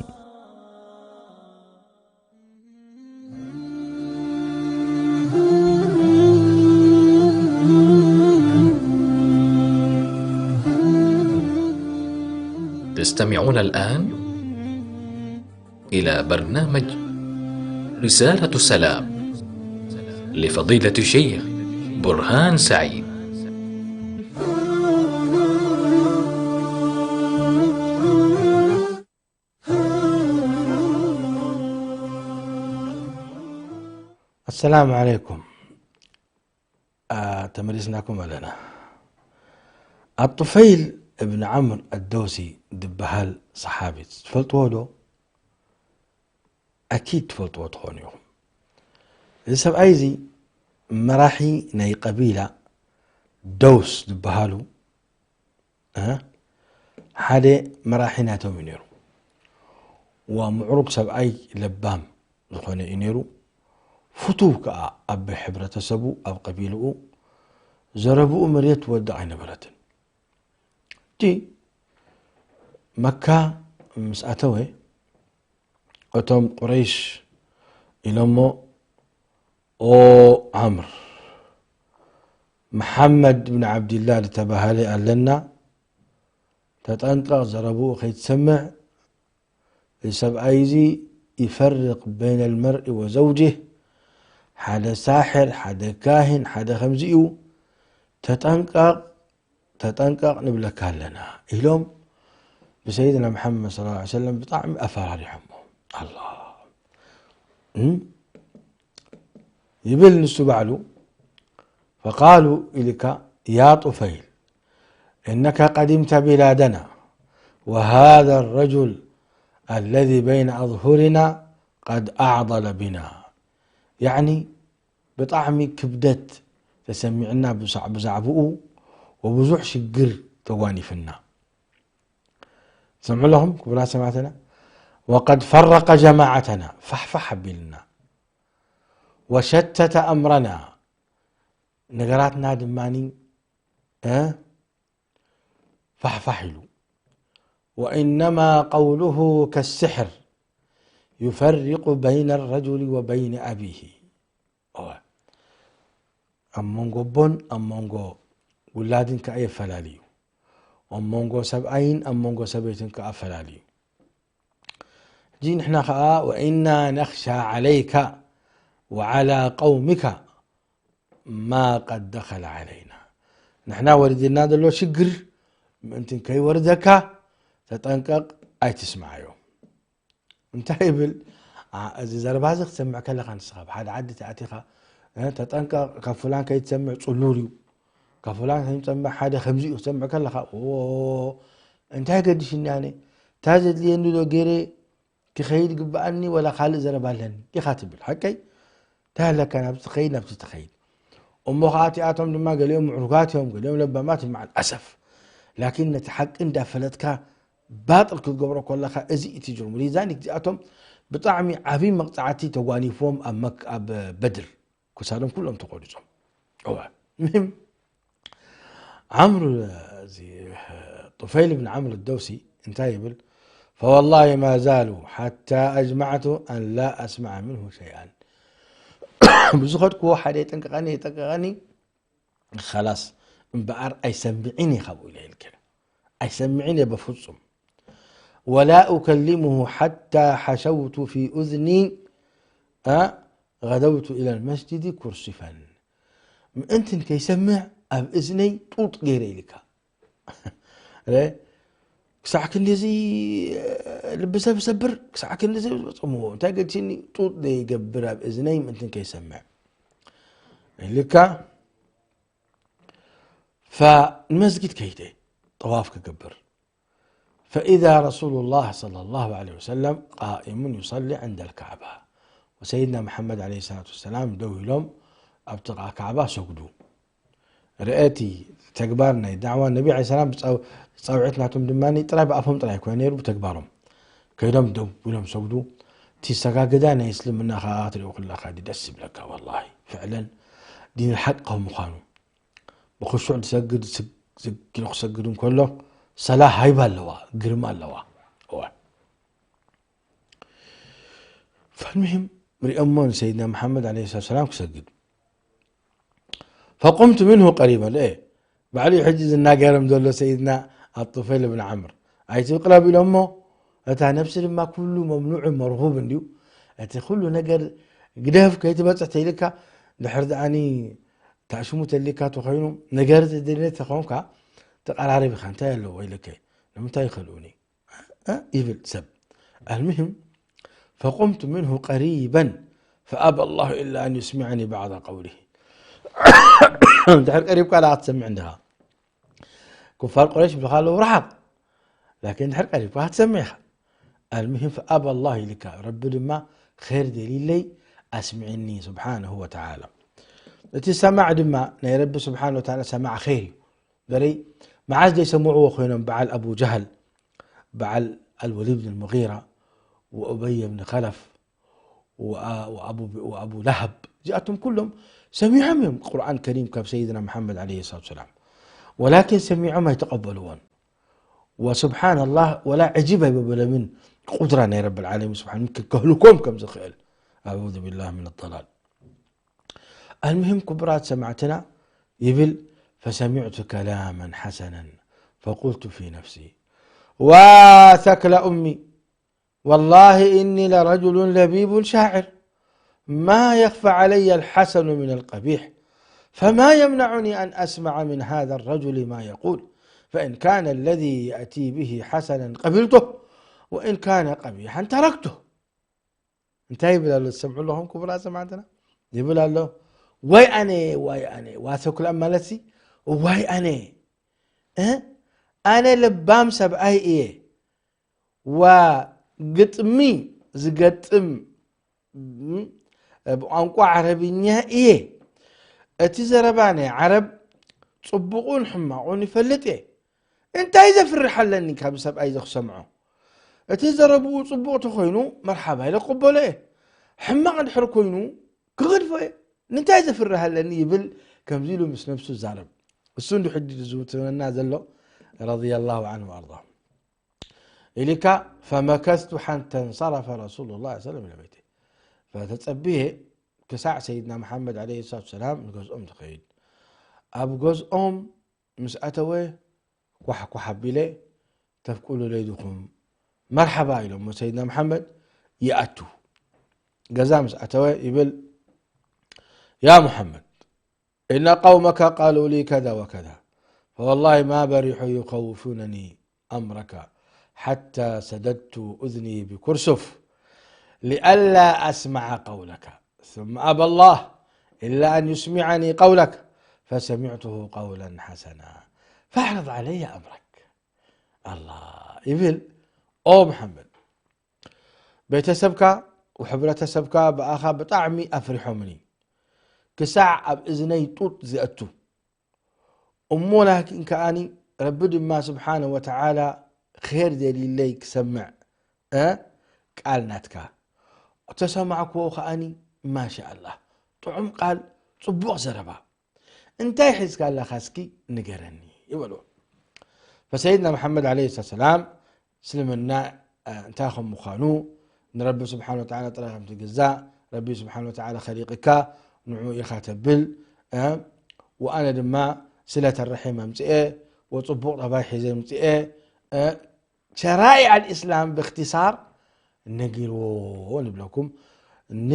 تستمعون الآن إلى برنامج رسالة سلام لفضيلة الشيخ برهان سعيد. السلام عليكم. ተመሊስናኩም ኣለና። ኣጡፈይል እብን ዓምር ኣደውሲ ዝበሃል ሰሓቢ ትፈልጥዎ ዶ? ኣኪድ ትፈልጥዎ ትኾኑ ኢኹም። እዚ ሰብኣይ እዚ መራሒ ናይ ቀቢላ ደውስ ዝበሃሉ፣ እ፣ ሓደ መራሒ ናቶም እዩ ነይሩ። ዋ ምዕሩግ ሰብኣይ ለባም ዝኾነ እዩ ነይሩ። ፍቱው ከኣ ኣብ ሕብረተሰቡ፣ ኣብ ቀቢልኡ፣ ዘረብኡ መሬት ትወድቕ ኣይነበረትን። እቲ መካ ምስ ኣተወ፣ እቶም ቁረይሽ ኢሎሞ፣ "ኦ ዓምር፣ መሓመድ ብን ዓብድላህ ዝተባህለ ኣለና፣ ተጠንቀቕ፣ ዘረብኡ ከይትሰምዕ። እዚ ሰብኣይ እዚ ይፈርቕ በይነ ልመርኢ ወዘውጅህ፣ ሓደ ሳሕር፣ ሓደ ካህን፣ ሓደ ከምዚ እዩ። ተጠንቀቕ፣ ተጠንቀቕ ንብለካ ኣለና" ኢሎም ብሰይድና መሓመድ ሰለላሁ ዐለይሂ ወሰለም ብጣዕሚ ኣፈራሪሖሞ። ኣላ፣ እም? ይብል ንሱ ባዕሉ፣ ፈቃሉ ኢልካ፣ ያ ጡፈይል፣ እነካ ቀዲምተ ቢላደና፣ ወሃذا الرجل الذي بين أظهرنا قد أعضل بنا። ያዕኒ፣ ብጣዕሚ ክብደት ተሰሚዕና ብዛዕ-፣ ብዛዕብኡ ወብዙሕ ሽግር ተጓኒፍና። ትሰምዑ ኣለኹም ክቡራት ሰማዕትና? ወቀድ ፈረቀ ጀማዓተና፣ ፋሕፋሕ ኣቢልና። ወሸተተ ኣምረና፣ ነገራትና ድማኒ፣ እ፣ ፋሕፋሕ ኢሉ። ወኢነማ ቀውሉሁ ከስሕር፣ يفرق بين الرجل وبين أبيه. እወ። ኣብ መንጎ ኣቦን ኣብ መንጎ ውላድን ከኣ የፈላሊ እዩ። ኣብ መንጎ ሰብኣይን ኣብ መንጎ ሰበይትን ከኣ ኣፈላሊ እዩ። ሕጂ ንሕና ከኣ وإنا نخشى عليك وعلى قومك ما قد دخل علينا. ንሕና ወሪድና ዘሎ ሽግር ምእንቲ ከይወርደካ ተጠንቀቕ፣ ኣይትስምዓዮ። እንታይ ይብል? ኣ፣ እዚ ዘረባ እዚ ክትሰምዕ ከለኻ ንስኻ ኣብ ሓደ ዓዲ ተኣቲኻ፣ እ፣ ተጠንቀቕ፣ ካብ ፍላን ከይትሰምዕ ጽሉል እዩ፣ ካብ ፍላን ከይትሰምዕ ሓደ ከምዚ እዩ ክትሰምዕ ከለኻ፣ ኦ፣ እንታይ ገዲሽኒ ኣነ? እንታይ ዘድልየኒ ዶ ገይረ ክኸይድ ግብኣኒ ወላ ካልእ ዘረባ ኣለኒ ኢኻ ትብል። ሓቀይ? እንታይ ኣለካ ናብዚ ትኸይድ፣ ናብዚ ትኸይድ? እሞ ኸኣ እቲኣቶም ድማ ገሊኦም ምዕሩጋት እዮም፣ ገሊኦም ለባማት እዮም፣ መዓል ኣሰፍ። ላኪን ነቲ ሓቂ እንዳፈለጥካ ባጥል ክትገብሮ ከለኻ እዚ እቲ ጅርሙ። ሊዛሊክ እዚኣቶም ብጣዕሚ ዓብዪ መቕጻዕቲ ተጓኒፍዎም ኣብ መክ-፣ ኣብ በድር ክሳዶም ኩሎም ተቖሪጾም። እወ። ምህም ዓምሩ፣ እዚ፣ ጡፈይል ብን ዓምር ደውሲ እንታይ ይብል? فوالله ما زالوا حتى أجمعت أن لا أسمع منه شيئا. ብዝኸድክዎ ሓደ የጠንቀቐኒ፣ የጠንቀቐኒ፣ ኸላስ እምበኣር ኣይሰምዕን እየ ካብኡ ኢለ ኢልከ። ኣይሰምዕን እየ በፍጹም። ولا أكلمه حتى حشوت في أذني، እ፣ غدوت إلى المسجد كرسفا. ምእንትን ከይሰምዕ ኣብ እዝነይ ጡጥ ገይረ ኢልካ። ረ-፣ ክሳዕ ክንድዚ ልቢ ሰብ ሰብር፣ ክሳዕ ክንድዚ ጽምዎ። እንታይ ገድሲኒ? ጡጥ ዘይገብር ኣብ እዝነይ ምእንትን ከይሰምዕ ኢልካ። ፈ-፣ ንመስጊድ ከይደ ጠዋፍ ክገብር። فإذا رسول الله صلى الله عليه وسلم قائم يصلي عند الكعبة. ወሰይድና መሓመድ ዓለይሂ ሰላቱ ወሰላም ደው ኢሎም ኣብ ጥቓ ካዕባ ሰግዱ። ርአ እቲ ተግባር ናይ ዳዕዋ ነቢ ዓለይሂ ሰላም ብጻው-፣ ጻውዒት ናቶም ድማ ጥራይ ብኣፎም ጥራይ ኣይኮነ ነይሩ፣ ብተግባሮም ከይዶም ደው ኢሎም ሰግዱ። እቲ ሰጋገዳ ናይ እስልምና ከኣ ክትሪኦ ከለኻ ደስ ይብለካ ወላሂ። ፍዕለን ዲን ሓቂ ከም ምዃኑ ብኽሹዕ ዝሰግድ ስግ-፣ ስግ-፣ ኢሉ ክሰግድ እንከሎ ሰላ ሃይባ ኣለዋ፣ ግርማ ኣለዋ። እወ። ፈልምሂም ሪኦሞ ንሰይድና መሓመድ ዓለይሂ ሰላቱ ሰላም ክሰግድ። فقمت منه قريبا، እ፣ ባዕሉ እዩ ሕጂ ዝናገሮም ዘሎ ሰይድና ኣጡፈይል ብን ዓምር። ኣይትቅረብ ኢሎሞ፣ እታ ነፍሲ ድማ ኩሉ መምኑዕ መርሁብ እንድዩ። እቲ ኩሉ ነገር ግደፍ ከይትበጽሕ ተይልካ፣ ድሕር ደኣኒ ታሽሙ ተሊካ ተኾይኑ፣ ነገር ዝድለ ተኾንካ፣ ተቀራረብ ኢኻ፣ እንታይ ኣለዎ ኢልከ? ንምንታይ ይኸልኡኒ? እ፣ ይብል ሰብ። المهم فقمت منه قريبا فأبى الله إلا أن يسمعني بعض قوله. እንድሕር ቀሪብካ ደኣ ክትሰምዕ እንዲኻ። ኩፋር ቁረይሽ ይብልኻ ኣለዉ ርሓቕ። ላኪን እንድሕር ቀሪብካ ክትሰምዕ ኢኻ። المهم فأبى الله ኢልካ፣ ረቢ ድማ ኸይር ደልይለይ ኣስምዕኒ ስብሓነሁ ወተዓላ። እቲ ሰማዕ ድማ ናይ ረቢ ስብሓነሁ ወተዓላ ሰማዕ ኸይር እዩ። በረይ መዓዝ ዘይሰምዕዎ ኮይኖም በዓል ኣቡ ጀህል፣ በዓል ኣልወሊድ ብን ሙጊራ፣ ወኡበይ ብን ኸለፍ፣ ወኣ-፣ ወኣቡ፣ ወኣቡ ለሃብ፣ እዚኣቶም ኩሎም ሰሚዖም እዮም ቁርኣን ከሪም ካብ ሰይድና መሓመድ ዓለይሂ ሰላቱ ሰላም። ወላኪን ሰሚዖም ኣይተቐበልዎን። ወስብሓንላህ፣ ወላ ዕጅብ ኣይበበሎምን ቁድራ ናይ ረብል ዓለሚን ስብሓን፣ ከህልኮም ከም ዝኽእል። ኣዑዙ ቢላህ ምን ضላል። المهم ክቡራት ሰማዕትና ይብል፣ فسمعت كلاما حسنا فقلت في نفسي، وا ثكل أمي، والله إني لرجل لبيب شاعر، ما يخفى علي الحسن من القبيح، فما يمنعني أن أسمع من هذا الرجل ما يقول، فإن كان الذي يأتي به حسنا قبلته، وإن كان قبيحا تركته. እንታይ ይብል ኣሎ? ትሰምዑ ኣለኹም ክቡራት ሰማዕትና? ይብል ኣሎ፣ "ዋይ ኣነ፣ ዋይ ኣነ፣ ዋ ተኩላ ማለት ሲ፣ ዋይ ኣነ፣ እ? ኣነ ለባም ሰብኣይ እየ፣ ዋ ግጥሚ ዝገጥም፣ ም፣ ብቋንቋ ዓረብኛ እየ። እቲ ዘረባ ናይ ዓረብ ጽቡቑን ሕማቑን ይፈልጥ እየ። እንታይ ዘፍርሕ ኣለኒ ካብ ሰብኣይ እዚ ክሰምዖ? እቲ ዘረብኡ ጽቡቕ ተኾይኑ መርሓባ ኢለ ክቕበሎ እየ። ሕማቕ እንድሕር ኮይኑ ክገድፎ እየ። ንምንታይ ዘፍርህ ኣለኒ?" ይብል ከምዚ ኢሉ ምስ ነብሱ ይዛረብ። እሱ እንዲ ሕጂ ዝዝውትረና ዘሎ ረዲየላሁ ዐንሁ ወኣርዳሁ። ኢልካ፣ فمكثت حتى انصرف رسول الله صلى الله عليه وسلم إلى بيته. ተጸብየ ክሳዕ ሰይድና መሓመድ ዓለይሂ ሰላቱ ሰላም ንገዝኦም ዝኸይድ። ኣብ ገዝኦም ምስ ኣተወ ኳሕ ኳሕ ኣቢለ፣ "ተፍቅዱለይ ዲኹም?" "መርሓባ" ኢሎሞ ሰይድና መሓመድ ይኣቱ። ገዛ ምስ ኣተወ ይብል፣ "يا محمد، إن قومك قالوا لي كذا وكذا، فوالله ما برحوا يخوفونني أمرك حتى سددت أذني بكرسف لئلا أسمع قولك، ثم أبى الله إلا أن يسمعني قولك، فسمعته قولا حسنا، فاعرض علي أمرك." ኣላ ይብል፣ ኦ መሓመድ፣ ቤተሰብካ ወሕብረተሰብካ ብኣኻ ብጣዕሚ ኣፍሪሖምኒ፣ ክሳዕ ኣብ እዝነይ ጡጥ ዘእቱ። እሞ ላኪን ከኣኒ ረቢ ድማ ስብሓነ ወተዓላ ኼር ደልይለይ ክሰምዕ፣ እ፣ ቃል ናትካ። ተሰማዕክዎ ከኣኒ፣ ማሻኣላህ፣ ጥዑም ቃል፣ ጽቡቕ ዘረባ። እንታይ ሒዝካ ኣለኻ እስኪ ንገረኒ ይበልዎ። ፈሰይድና መሓመድ ዓለይሂ ሰላም እስልምና፣ እ፣ እንታይ ከም ምዃኑ፣ ንረቢ ስብሓነ ወተዓላ ጥራይ ከም ትግዛእ፣ ረቢ ስብሓነ ወተዓላ ኸሊቅካ ንዑ ኢኻ ተብል፣ እ፣ ወኣነ ድማ ስለተ ረሒም ኣምጽኤ፣ ወጽቡቕ ጠባይ ሒዘ ኣምጽኤ፣ እ፣ ሸራኢዕ ኣልእስላም ብእክትሳር ነጊርዎ ንብለኩም ን፣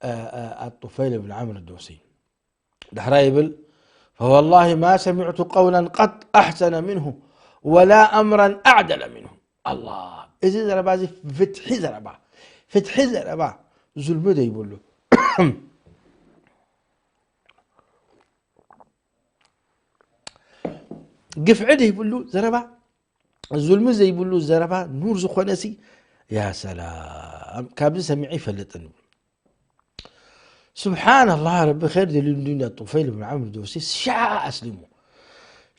እ፣ እ፣ ኣጡፈይል ብን ዓምር ዶሲ። ዳሕራይ ይብል፣ فوالله ما سمعت قولا قط أحسن منه ولا أمرا أعدل منه. ኣላ፣ እዚ ዘረባ እዚ ፍትሒ ዘረባ፣ ፍትሒ ዘረባ፣ ዙልሚ ዘይብሉ፣ ግፍዒ ዘይብሉ ዘረባ፣ ዙልሚ ዘይብሉ ዘረባ፣ ኑር ዝኾነ ሲ፣ ያ ሰላም፣ ካብዚ ሰሚዐ ይፈልጥን። ስብሓንላህ፣ ረቢ ኸይር ደልዩ ንዱንያ። ጡፈይል ብን ዓምር ዶሲ ሸዓ ኣስሊሙ።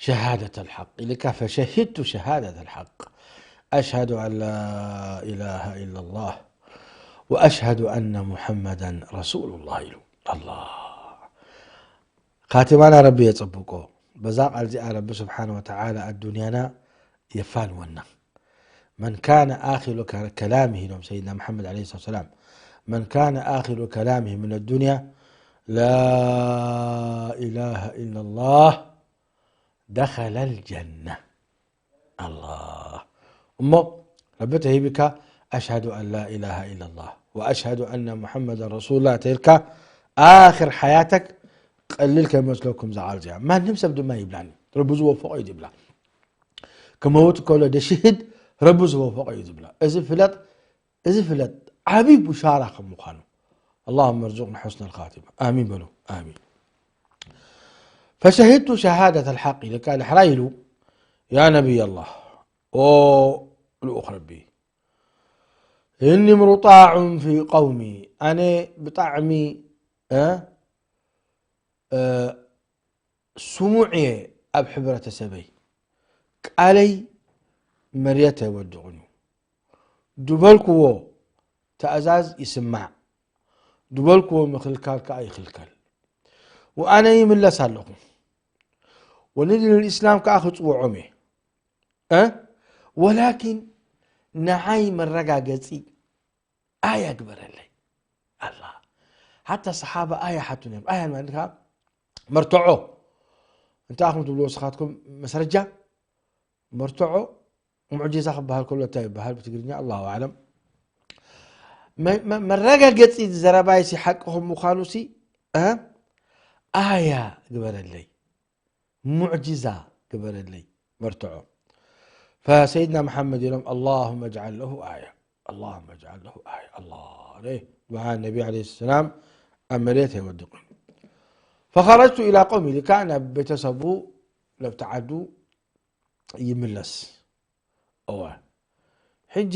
ሸሃደት ኣልሓቅ ኢልካ፣ ፈሸሂድቱ ሸሃደት ኣልሓቅ፣ ኣሽሃዱ ኣን ላ ኢላሃ ኢላ ላህ ወኣሽሃዱ ኣነ ሙሐመዳን ረሱሉላህ ኢሉ። ኣላ፣ ካቲማና ረቢ የጸብቆ። በዛ ቃል እዚኣ ረቢ ስብሓነ ወተዓላ ኣዱንያና የፋንወና። መን ካነ ኣኺሩ ከ-፣ ከላሚሂ ኢሎም ሰይድና መሓመድ ዓለይሂ ሰላቱ ወሰላም፣ መን ካነ ኣኺሩ ከላሚሂ ሚነ ዱንያ ላ ኢላሃ ኢለላህ ደኸለል ጀና። ኣላህ። እሞ ረቢ ተሂብካ፣ ኣሽሃዱ ኣን ላ ኢላሃ ኢለላህ ወኣሽሃዱ ኣነ ሙሐመዳን ረሱሉላህ ተይልካ፣ ኣኽር ሓያተክ ቀሊል ከይመስለኩም እዛ ቃል እዚኣ። ማንም ሰብ ድማ ይብላኒ፣ ረቢ ዝወፈቆ እዩ ዝብላ። ክመውት ከሎ ደሽህድ ረቢ ዝወፈቆ እዩ ዝብላ። እዚ ፍለጥ፣ እዚ ፍለጥ ዓብዪ ቡሻራ ከም ምዃኑ። ኣላሁመ ርዙቅና ሑስነል ኻቲማ። ኣሚን በሉ። ኣሚን። ፈሸሂድቱ ሸሃደተ ልሓቅ ኢልካ ዳሕራይ ኢሉ፣ ያ ነቢይ ኣላህ፣ ኦ ልኡኽ ረቢ፣ እኒ ምሩጣዑን ፊ ቀውሚ፣ ኣነ ብጣዕሚ፣ እ፣ እ፣ ስሙዕ እየ ኣብ ሕብረተሰበይ፣ ቃለይ መሬት ኣይወድቕን እዩ። ድበልክዎ ትእዛዝ ይስማዕ፣ ድበልክዎ ምኽልካል ከኣ ይኽልከል። ወኣነ ይምለስ ኣለኹ። ወንድን ልእስላም ከኣ ክጽውዖም እየ። እ? ወላኪን ንዓይ መረጋገጺ ኣያ ግበረለይ። ኣላ። ሓታ ሰሓባ ኣያ ሓቱ ነይሩ። ኣያ ማለት ከኣ መርትዖ። እንታይ ኢኹም ትብልዎ ንስኻትኩም መስረጃ? መርትዖ፣ ሙዕጂዛ ክበሃል ከሎ እንታይ ይበሃል ብትግርኛ? ኣላሁ ኣዕለም። መ-፣ መ-፣ መረጋገጺ ዘረባይሲ ሓቂ ከም ምዃኑሲ፣ እ? ኣያ ግበረለይ። ሙዕጂዛ ግበረለይ፣ መርትዖ። ፈሰይድና መሓመድ ኢሎም፣ ኣላሁመ እጅዓል ለሁ ኣያ፣ ኣላሁመ እጅዓል ለሁ ኣያ። ኣላ፣ ረ-፣ ዱዓ ነቢ ዓለይሂ ሰላም ኣብ መሬት ኣይወድቕን። ፈኸረጅቱ ኢላ ቀውሚ ኢልካ ናብ ቤተሰቡ፣ ናብቲ ዓዱ ይምለስ። እወ። ሕጂ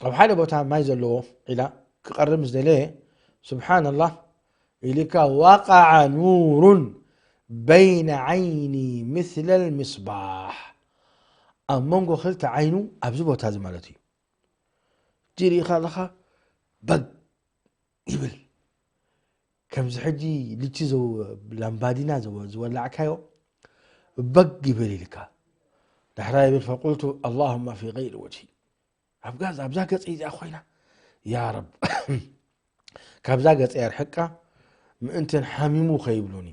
ኣብ ሓደ ቦታ ማይ ዘለዎ ዒላ ክቐርብ ምስ ደለየ፣ ስብሓንላህ ኢልካ፣ ወቀዐ ኑሩን በይነ ዓይኒ ምስለል ምስባሕ፣ ኣብ መንጎ ክልተ ዓይኑ ኣብዚ ቦታ እዚ ማለት እዩ። ጅሪኻ ኣለኻ በግ ይብል። ከምዚ ሕጂ ልቺ ዘው-፣ ላምባዲና ዘው-፣ ዝወላዕካዮ በግ ይብል ኢልካ። ዳሕራይ ይብል፣ فقلت اللهم في غير وجهي، ኣብ ጋዝ ኣብዛ ገጸይ እዚኣ ኮይና ያ ረብ ካብዛ ገጸይ ኣርሕቃ ምእንትን ሓሚሙ ከይብሉኒ።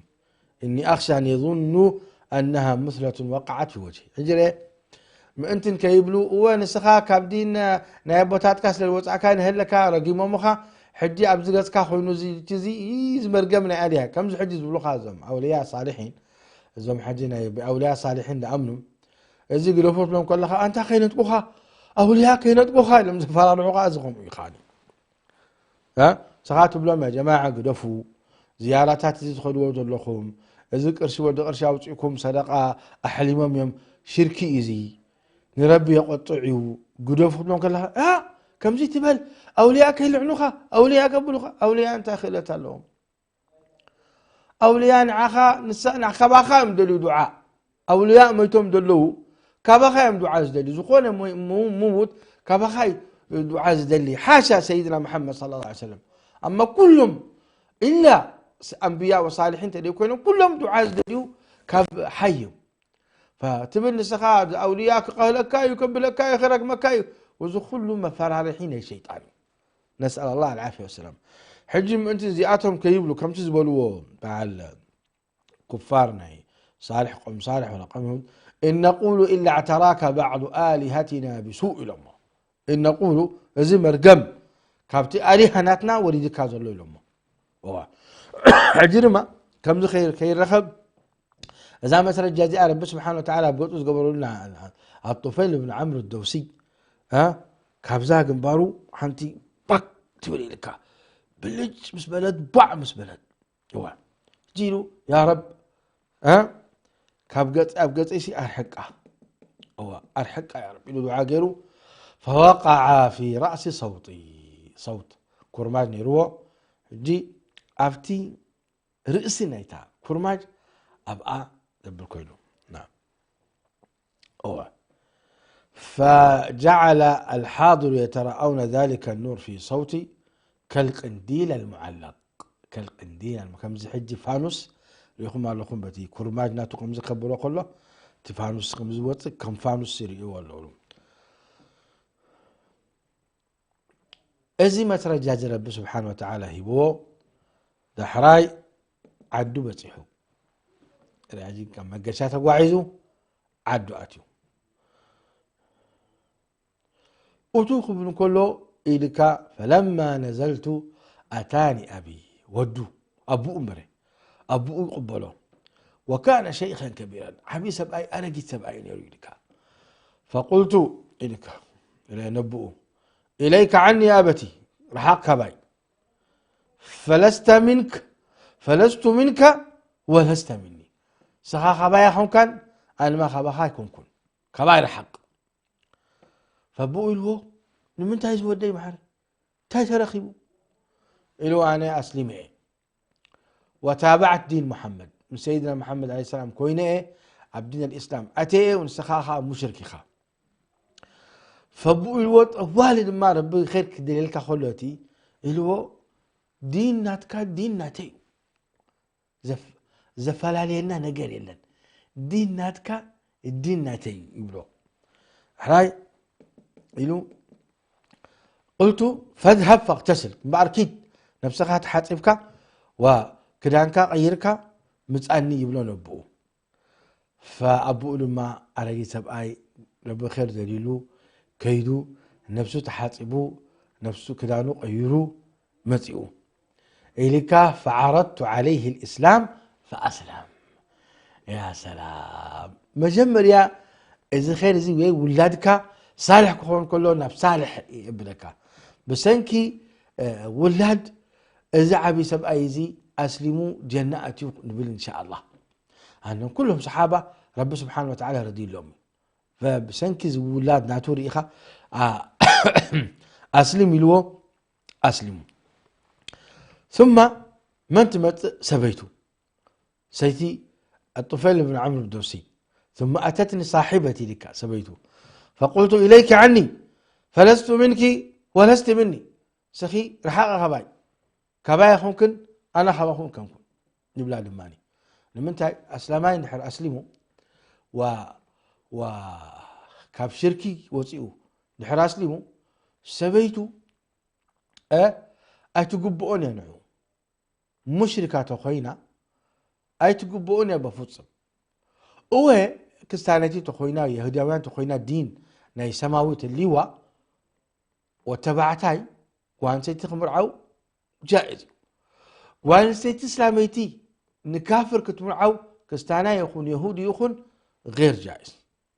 إني أخشى أن يظنوا أنها مثلة وقعت في وجهي። ሕጂ ርኤ ምእንትን ከይብሉ፣ እወ ንስኻ ካብ ዲን ናይ ኣቦታትካ ስለ ዝወጻእካ ንህለካ ረጊሞምኻ፣ ሕጂ ኣብዚ ገጽካ ኮይኑ እዚ እቲ እዚ እዚ መርገም ናይ ኣልያ ከምዚ ሕጂ ዝብሉኻ እዞም ኣውልያ ሳልሒን፣ እዞም ሕጂ ናይ ኣውልያ ሳልሒን ዝኣምኑ እዚ ግደፉ ትብሎም ከለኻ ኣንታ ከይነጥቁኻ ኣውልያ ከይነጥቁኻ ኢሎም ዘፈራርሑኻ እዚ ከምኡ እዩ ኻኒ። እ? ንስኻ ትብሎም ያ ጀማዓ ግደፉ፣ ዝያራታት እዚ ትኸድዎ ዘለኹም፣ እዚ ቅርሺ ወዲ ቅርሺ ኣውፂእኩም ሰደቃ ኣሕሊሞም እዮም፣ ሽርኪ እዩ እዚ፣ ንረቢ የቆጥዕ እዩ፣ ግደፉ ክትብሎም ከለኻ እ? ከምዚ ትበል፣ ኣውልያ ከይልዕኑኻ፣ ኣውልያ ከብሉኻ፣ ኣውልያ እንታይ ክእለት ኣለዎም? ኣውልያ ንዓኻ ንሳ ንዓ- ካባኻ እዮም ደልዩ ዱዓ። ኣውልያ መይቶም ደለዉ ካባኻ እዮም ዱዓ ዝደልዩ። ዝኾነ ሙ- ሙ- ምዉት ካባኻ እዩ ዱዓ ዝደሊ። ሓሻ ሰይድና መሓመድ صلى الله عليه وسلم። ኣማ ኩሎም ኢላ ስ- ኣንብያ ወሳልሒን እንተደይ ኮይኖም ኩሎም ዱዓ ዝደልዩ ካብ ሓይ እዮም። ፈትብል ንስኻ ኣውልያ ክቐህለካ እዩ፣ ከብለካ እዩ፣ ክረግመካ እዩ። እዚ ኩሉ መፈራርሒ ናይ ሸይጣን እዩ። ነስኣል ኣላህ ኣልዓፍያ ወሰላም። ሕጂ ምእንቲ እዚኣቶም ከይብሉ ከምቲ ዝበልዎ በዓል ኩፋር ናይ ሳልሕ ቆም ሳልሕ ወላ ቆም ይሁድ፣ "إن نقول إلا اعتراك بعض آلهتنا بسوء" ኢሎሞ። "إن نقول" እዚ መርገም ካብቲ ኣሊሃ ናትና ወሪድካ ዘሎ ኢሎሞ። እዋ። ሕጂ ድማ ከምዚ ከይ- ከይረኸብ እዛ መስረጃ እዚኣ ረቢ ስብሓን ወተዓላ ኣብ ገፁ ዝገበረሉ ና- ኣጡፈይል ብን ዓምር ደውሲ እ? ካብዛ ግንባሩ ሓንቲ ባክ ትብል ኢልካ ብልጭ ምስ በለት ባዕ ምስ በለት እዋ ሕጂ ኢሉ ያ ረብ እ? ካብ ገፅ ኣብ ገፀይሲ ኣርሕቃ እዋ ኣርሕቃ ያ ረብ ኢሉ ዱዓ ገይሩ ፈወቃዓ ፊ ራእሲ ሰውጢ ሰውት ኩርማጅ ነይርዎ ሕጂ ኣብቲ ርእሲ ናይታ ኩርማጅ ኣብኣ ዘብል ኮይኑ ና እወ فجعل الحاضر يتراءون ذلك النور في صوتي كالقنديل المعلق كالقنديل الم- ከምዚ ሕጂ ፋኑስ ሪኹም ኣለኹም በቲ ኩርማጅ ናቱ ከምዚ ከብሎ ከሎ እቲ ፋኑስ ከምዚ ወፅእ ከም ፋኑስ ይርእይዎ ኣለዉ እዚ መስረጃ እዚ ረቢ ስብሓን ወተዓላ ሂብዎ ዳሕራይ ዓዱ በፂሑ ርኣጂ ካብ መገሻ ተጓዒዙ ዓዱ ኣትዩ እቱ ክብል ከሎ ኢልካ ፈለማ ነዘልቱ ኣታኒ ኣቢ ወዱ ኣቡኡ እምበረ ኣቡኡ ይቕበሎ ወካነ ሸይኸን ከቢረን ዓብዪ ሰብኣይ ኣረጊት ሰብኣይ ነይሩ ኢልካ ፈቁልቱ ኢልካ ነብኡ ኢለይከ ዓኒ ኣበቲ ርሓቕ ካባይ ፈለስተ ሚንክ ፈለስቱ ሚንከ ወለስተ ሚኒ ስኻ ካባይ ኣይኮንካን ኣንማ ካባኻ ኣይኮንኩን ካባይ ርሓቕ ፈብኡ ኢልዎ ንምንታይ ዝወደይ መሓሪ እንታይ ተረኺቡ ኢሉ ኣነ ኣስሊመ እየ ወታባዕት ዲን ሙሓመድ ምስ ሰይድና ሙሓመድ ለ ሰላም ኮይነ እየ ኣብ ዲን ኣልእስላም ኣተየ እየ ንስኻ ኸዓ ሙሽርክ ኢኻ ፈብኡ ኢልዎ ጠዋሊ ድማ ረቢ ር ክደልየልካ ከሎ እቲ ኢልዎ ዲን ናትካ ዲን ናተይ እዩ ዘፈላለየና ነገር የለን ዲን ናትካ ዲን ናተይ እዩ ይብሎ ሕራይ ኢሉ ቁልቱ ፈዝሀብ ፈቅተስል እምበኣር ኪድ ነብስኻ ተሓፂብካ ክዳንካ ቀይርካ ምፃኒ ይብሎ ነብኡ ኣቦኡ ድማ ኣረጊት ሰብኣይ ረቢ ር ዘልሉ ከይዱ ነብሱ ተሓፂቡ ነብሱ ክዳኑ ቀይሩ መፂኡ ኢልካ ፈዓረድቱ ዓለይህ ልእስላም ፈኣስላም ያ ሰላም መጀመርያ እዚ ር እዚ ወይ ውላድካ ሳልሕ ክኸውን ከሎ ናብ ሳልሕ የብለካ ብሰንኪ ውላድ እዚ ዓብዪ ሰብኣይ እዚ ኣስሊሙ ጀና ኣትዩ ንብል እንሻ ኣላ ኣነም ኩሎም ሰሓባ ረቢ ስብሓን ወተዓላ ረድዩሎም እዩ ብሰንኪ ዝውላድ ናቱ ርኢኻ ኣስሊም ኢልዎ ኣስሊሙ ثم መን ትመፅእ ሰበይቱ ሰይቲ الطفيل بن عمرو الدوسي ثم أتتني صاحبتي ኢልካ ሰበይቱ فقلت إليك عني فلست منك ولست مني ስኺ ርሓቐ ካባይ ካባይ ኣይኮንክን ኣነ ካባኹም ኣይኮንኩን ይብላ ድማ ንምንታይ ኣስላማይ እንድሕር ኣስሊሙ ዋ ዋ ካብ ሽርኪ ወፂኡ ድሕር ኣስሊሙ ሰበይቱ እ ኣይትግብኦን እያ ንዑ ሙሽሪካ ተኮይና ኣይትግብኦን እያ በፍፁም። እወ ክስታነቲ ተኮይና የሁዳውያን ተኮይና ዲን ናይ ሰማዊ ትልዋ ወተባዕታይ ጓንሰይቲ ክምርዓው ጃኢዝ እዩ። ጓንሰይቲ እስላመይቲ ንካፍር ክትምርዓው ክስታና ይኹን የሁድ ይኹን غير جائز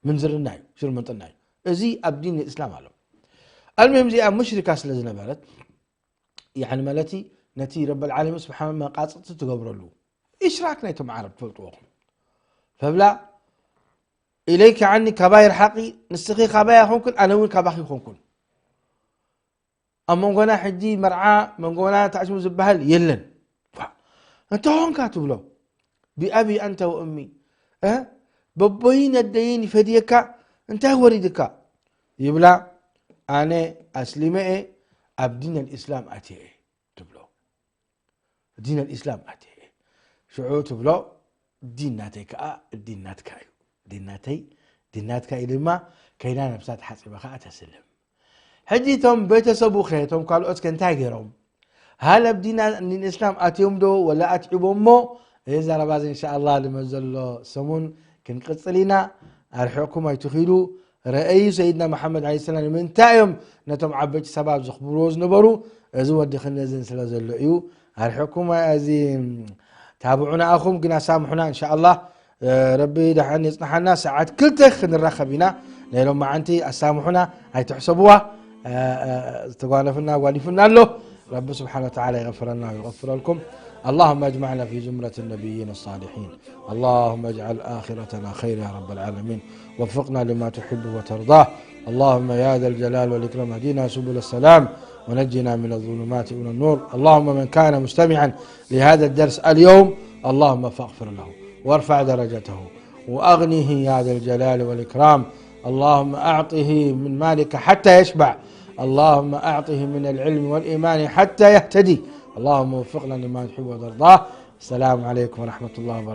ምንዝርና እዩ ሽርምንጥና እዩ። እዚ ኣብ ዲን እስላም ኣሎ። المهم እዚኣ ሙሽሪካ ስለ ዝነበረት يعني ማለት ነቲ ረብ العالمين ስብሓን መቃፅቲ ትገብረሉ إشراك ናይቶም ዓረብ ትፈልጥዎ ኹም ፈብላ إليك عني ካባይ ርሓቂ ንስኺ ካባይ ኣይኮንኩን ኣነ እውን ካባኺ ይኮንኩን ኣብ መንጎና ሕጂ መርዓ መንጎና ተዓሽሙ ዝበሃል የለን። እንተ ኾንካ ትብሎ ብኣቢ ኣንተ ወእሚ በቦይን ኣደይን ይፈድየካ እንታይ ወሪድካ ይብላ ኣነ ኣስሊመ እየ ኣብ ዲን ኣልእስላም ኣትየ እየ ትብሎ ዲን ኣልእስላም ኣትየ እየ ሽዑ ትብሎ ዲን ናተይ ከዓ ዲን ናትካ እዩ ዲን ናተይ ዲን ናትካ እዩ ድማ ከይዳ ነብሳ ተሓፂባ ከዓ ተስልም ሕጂ እቶም ቤተሰቡ ከ እቶም ካልኦት ከ እንታይ ገይሮም ሃለ ኣብ ዲን እስላም ኣትዮም ዶ ወላ ኣትዒቦም እሞ እዚ ዘረባ እዚ እንሻ ኣላ ልመ ዘሎ ሰሙን ክንቅፅል ኢና ኣርሕቕኩም ኣይትኺዱ ረአዩ ሰይድና መሓመድ ለ ሰላም ንምንታይ እዮም ነቶም ዓበይቲ ሰባት ዘኽብርዎ ዝነበሩ እዚ ወዲ ክነዝን ስለ ዘሎ እዩ ኣርሕቕኩም እዚ ታብዑና ኣኹም ግን ኣሳምሑና እንሻ ኣላ ረቢ ደሓን የፅንሓና ሰዓት ክልተ ክንራኸብ ኢና ናይ ሎም መዓንቲ ኣሳምሑና ኣይትሕሰብዋ ዝተጓነፍና ጓኒፍና ኣሎ ረቢ ስብሓን ወተዓላ ይغፍረና ይغፍረልኩም اللهم اجمعنا في زمرة النبيين الصالحين اللهم اجعل آخرتنا خير يا رب العالمين وفقنا لما تحب وترضاه اللهم يا ذا الجلال والإكرام اهدنا سبل السلام ونجنا من الظلمات إلى النور اللهم من كان مستمعا لهذا الدرس اليوم اللهم فاغفر له وارفع درجته وأغنه يا ذا الجلال والإكرام اللهم أعطه من مالك حتى يشبع اللهم أعطه من العلم والإيمان حتى يهتدي اللهم وفقنا لما تحب وترضاه السلام عليكم ورحمة الله وبركاته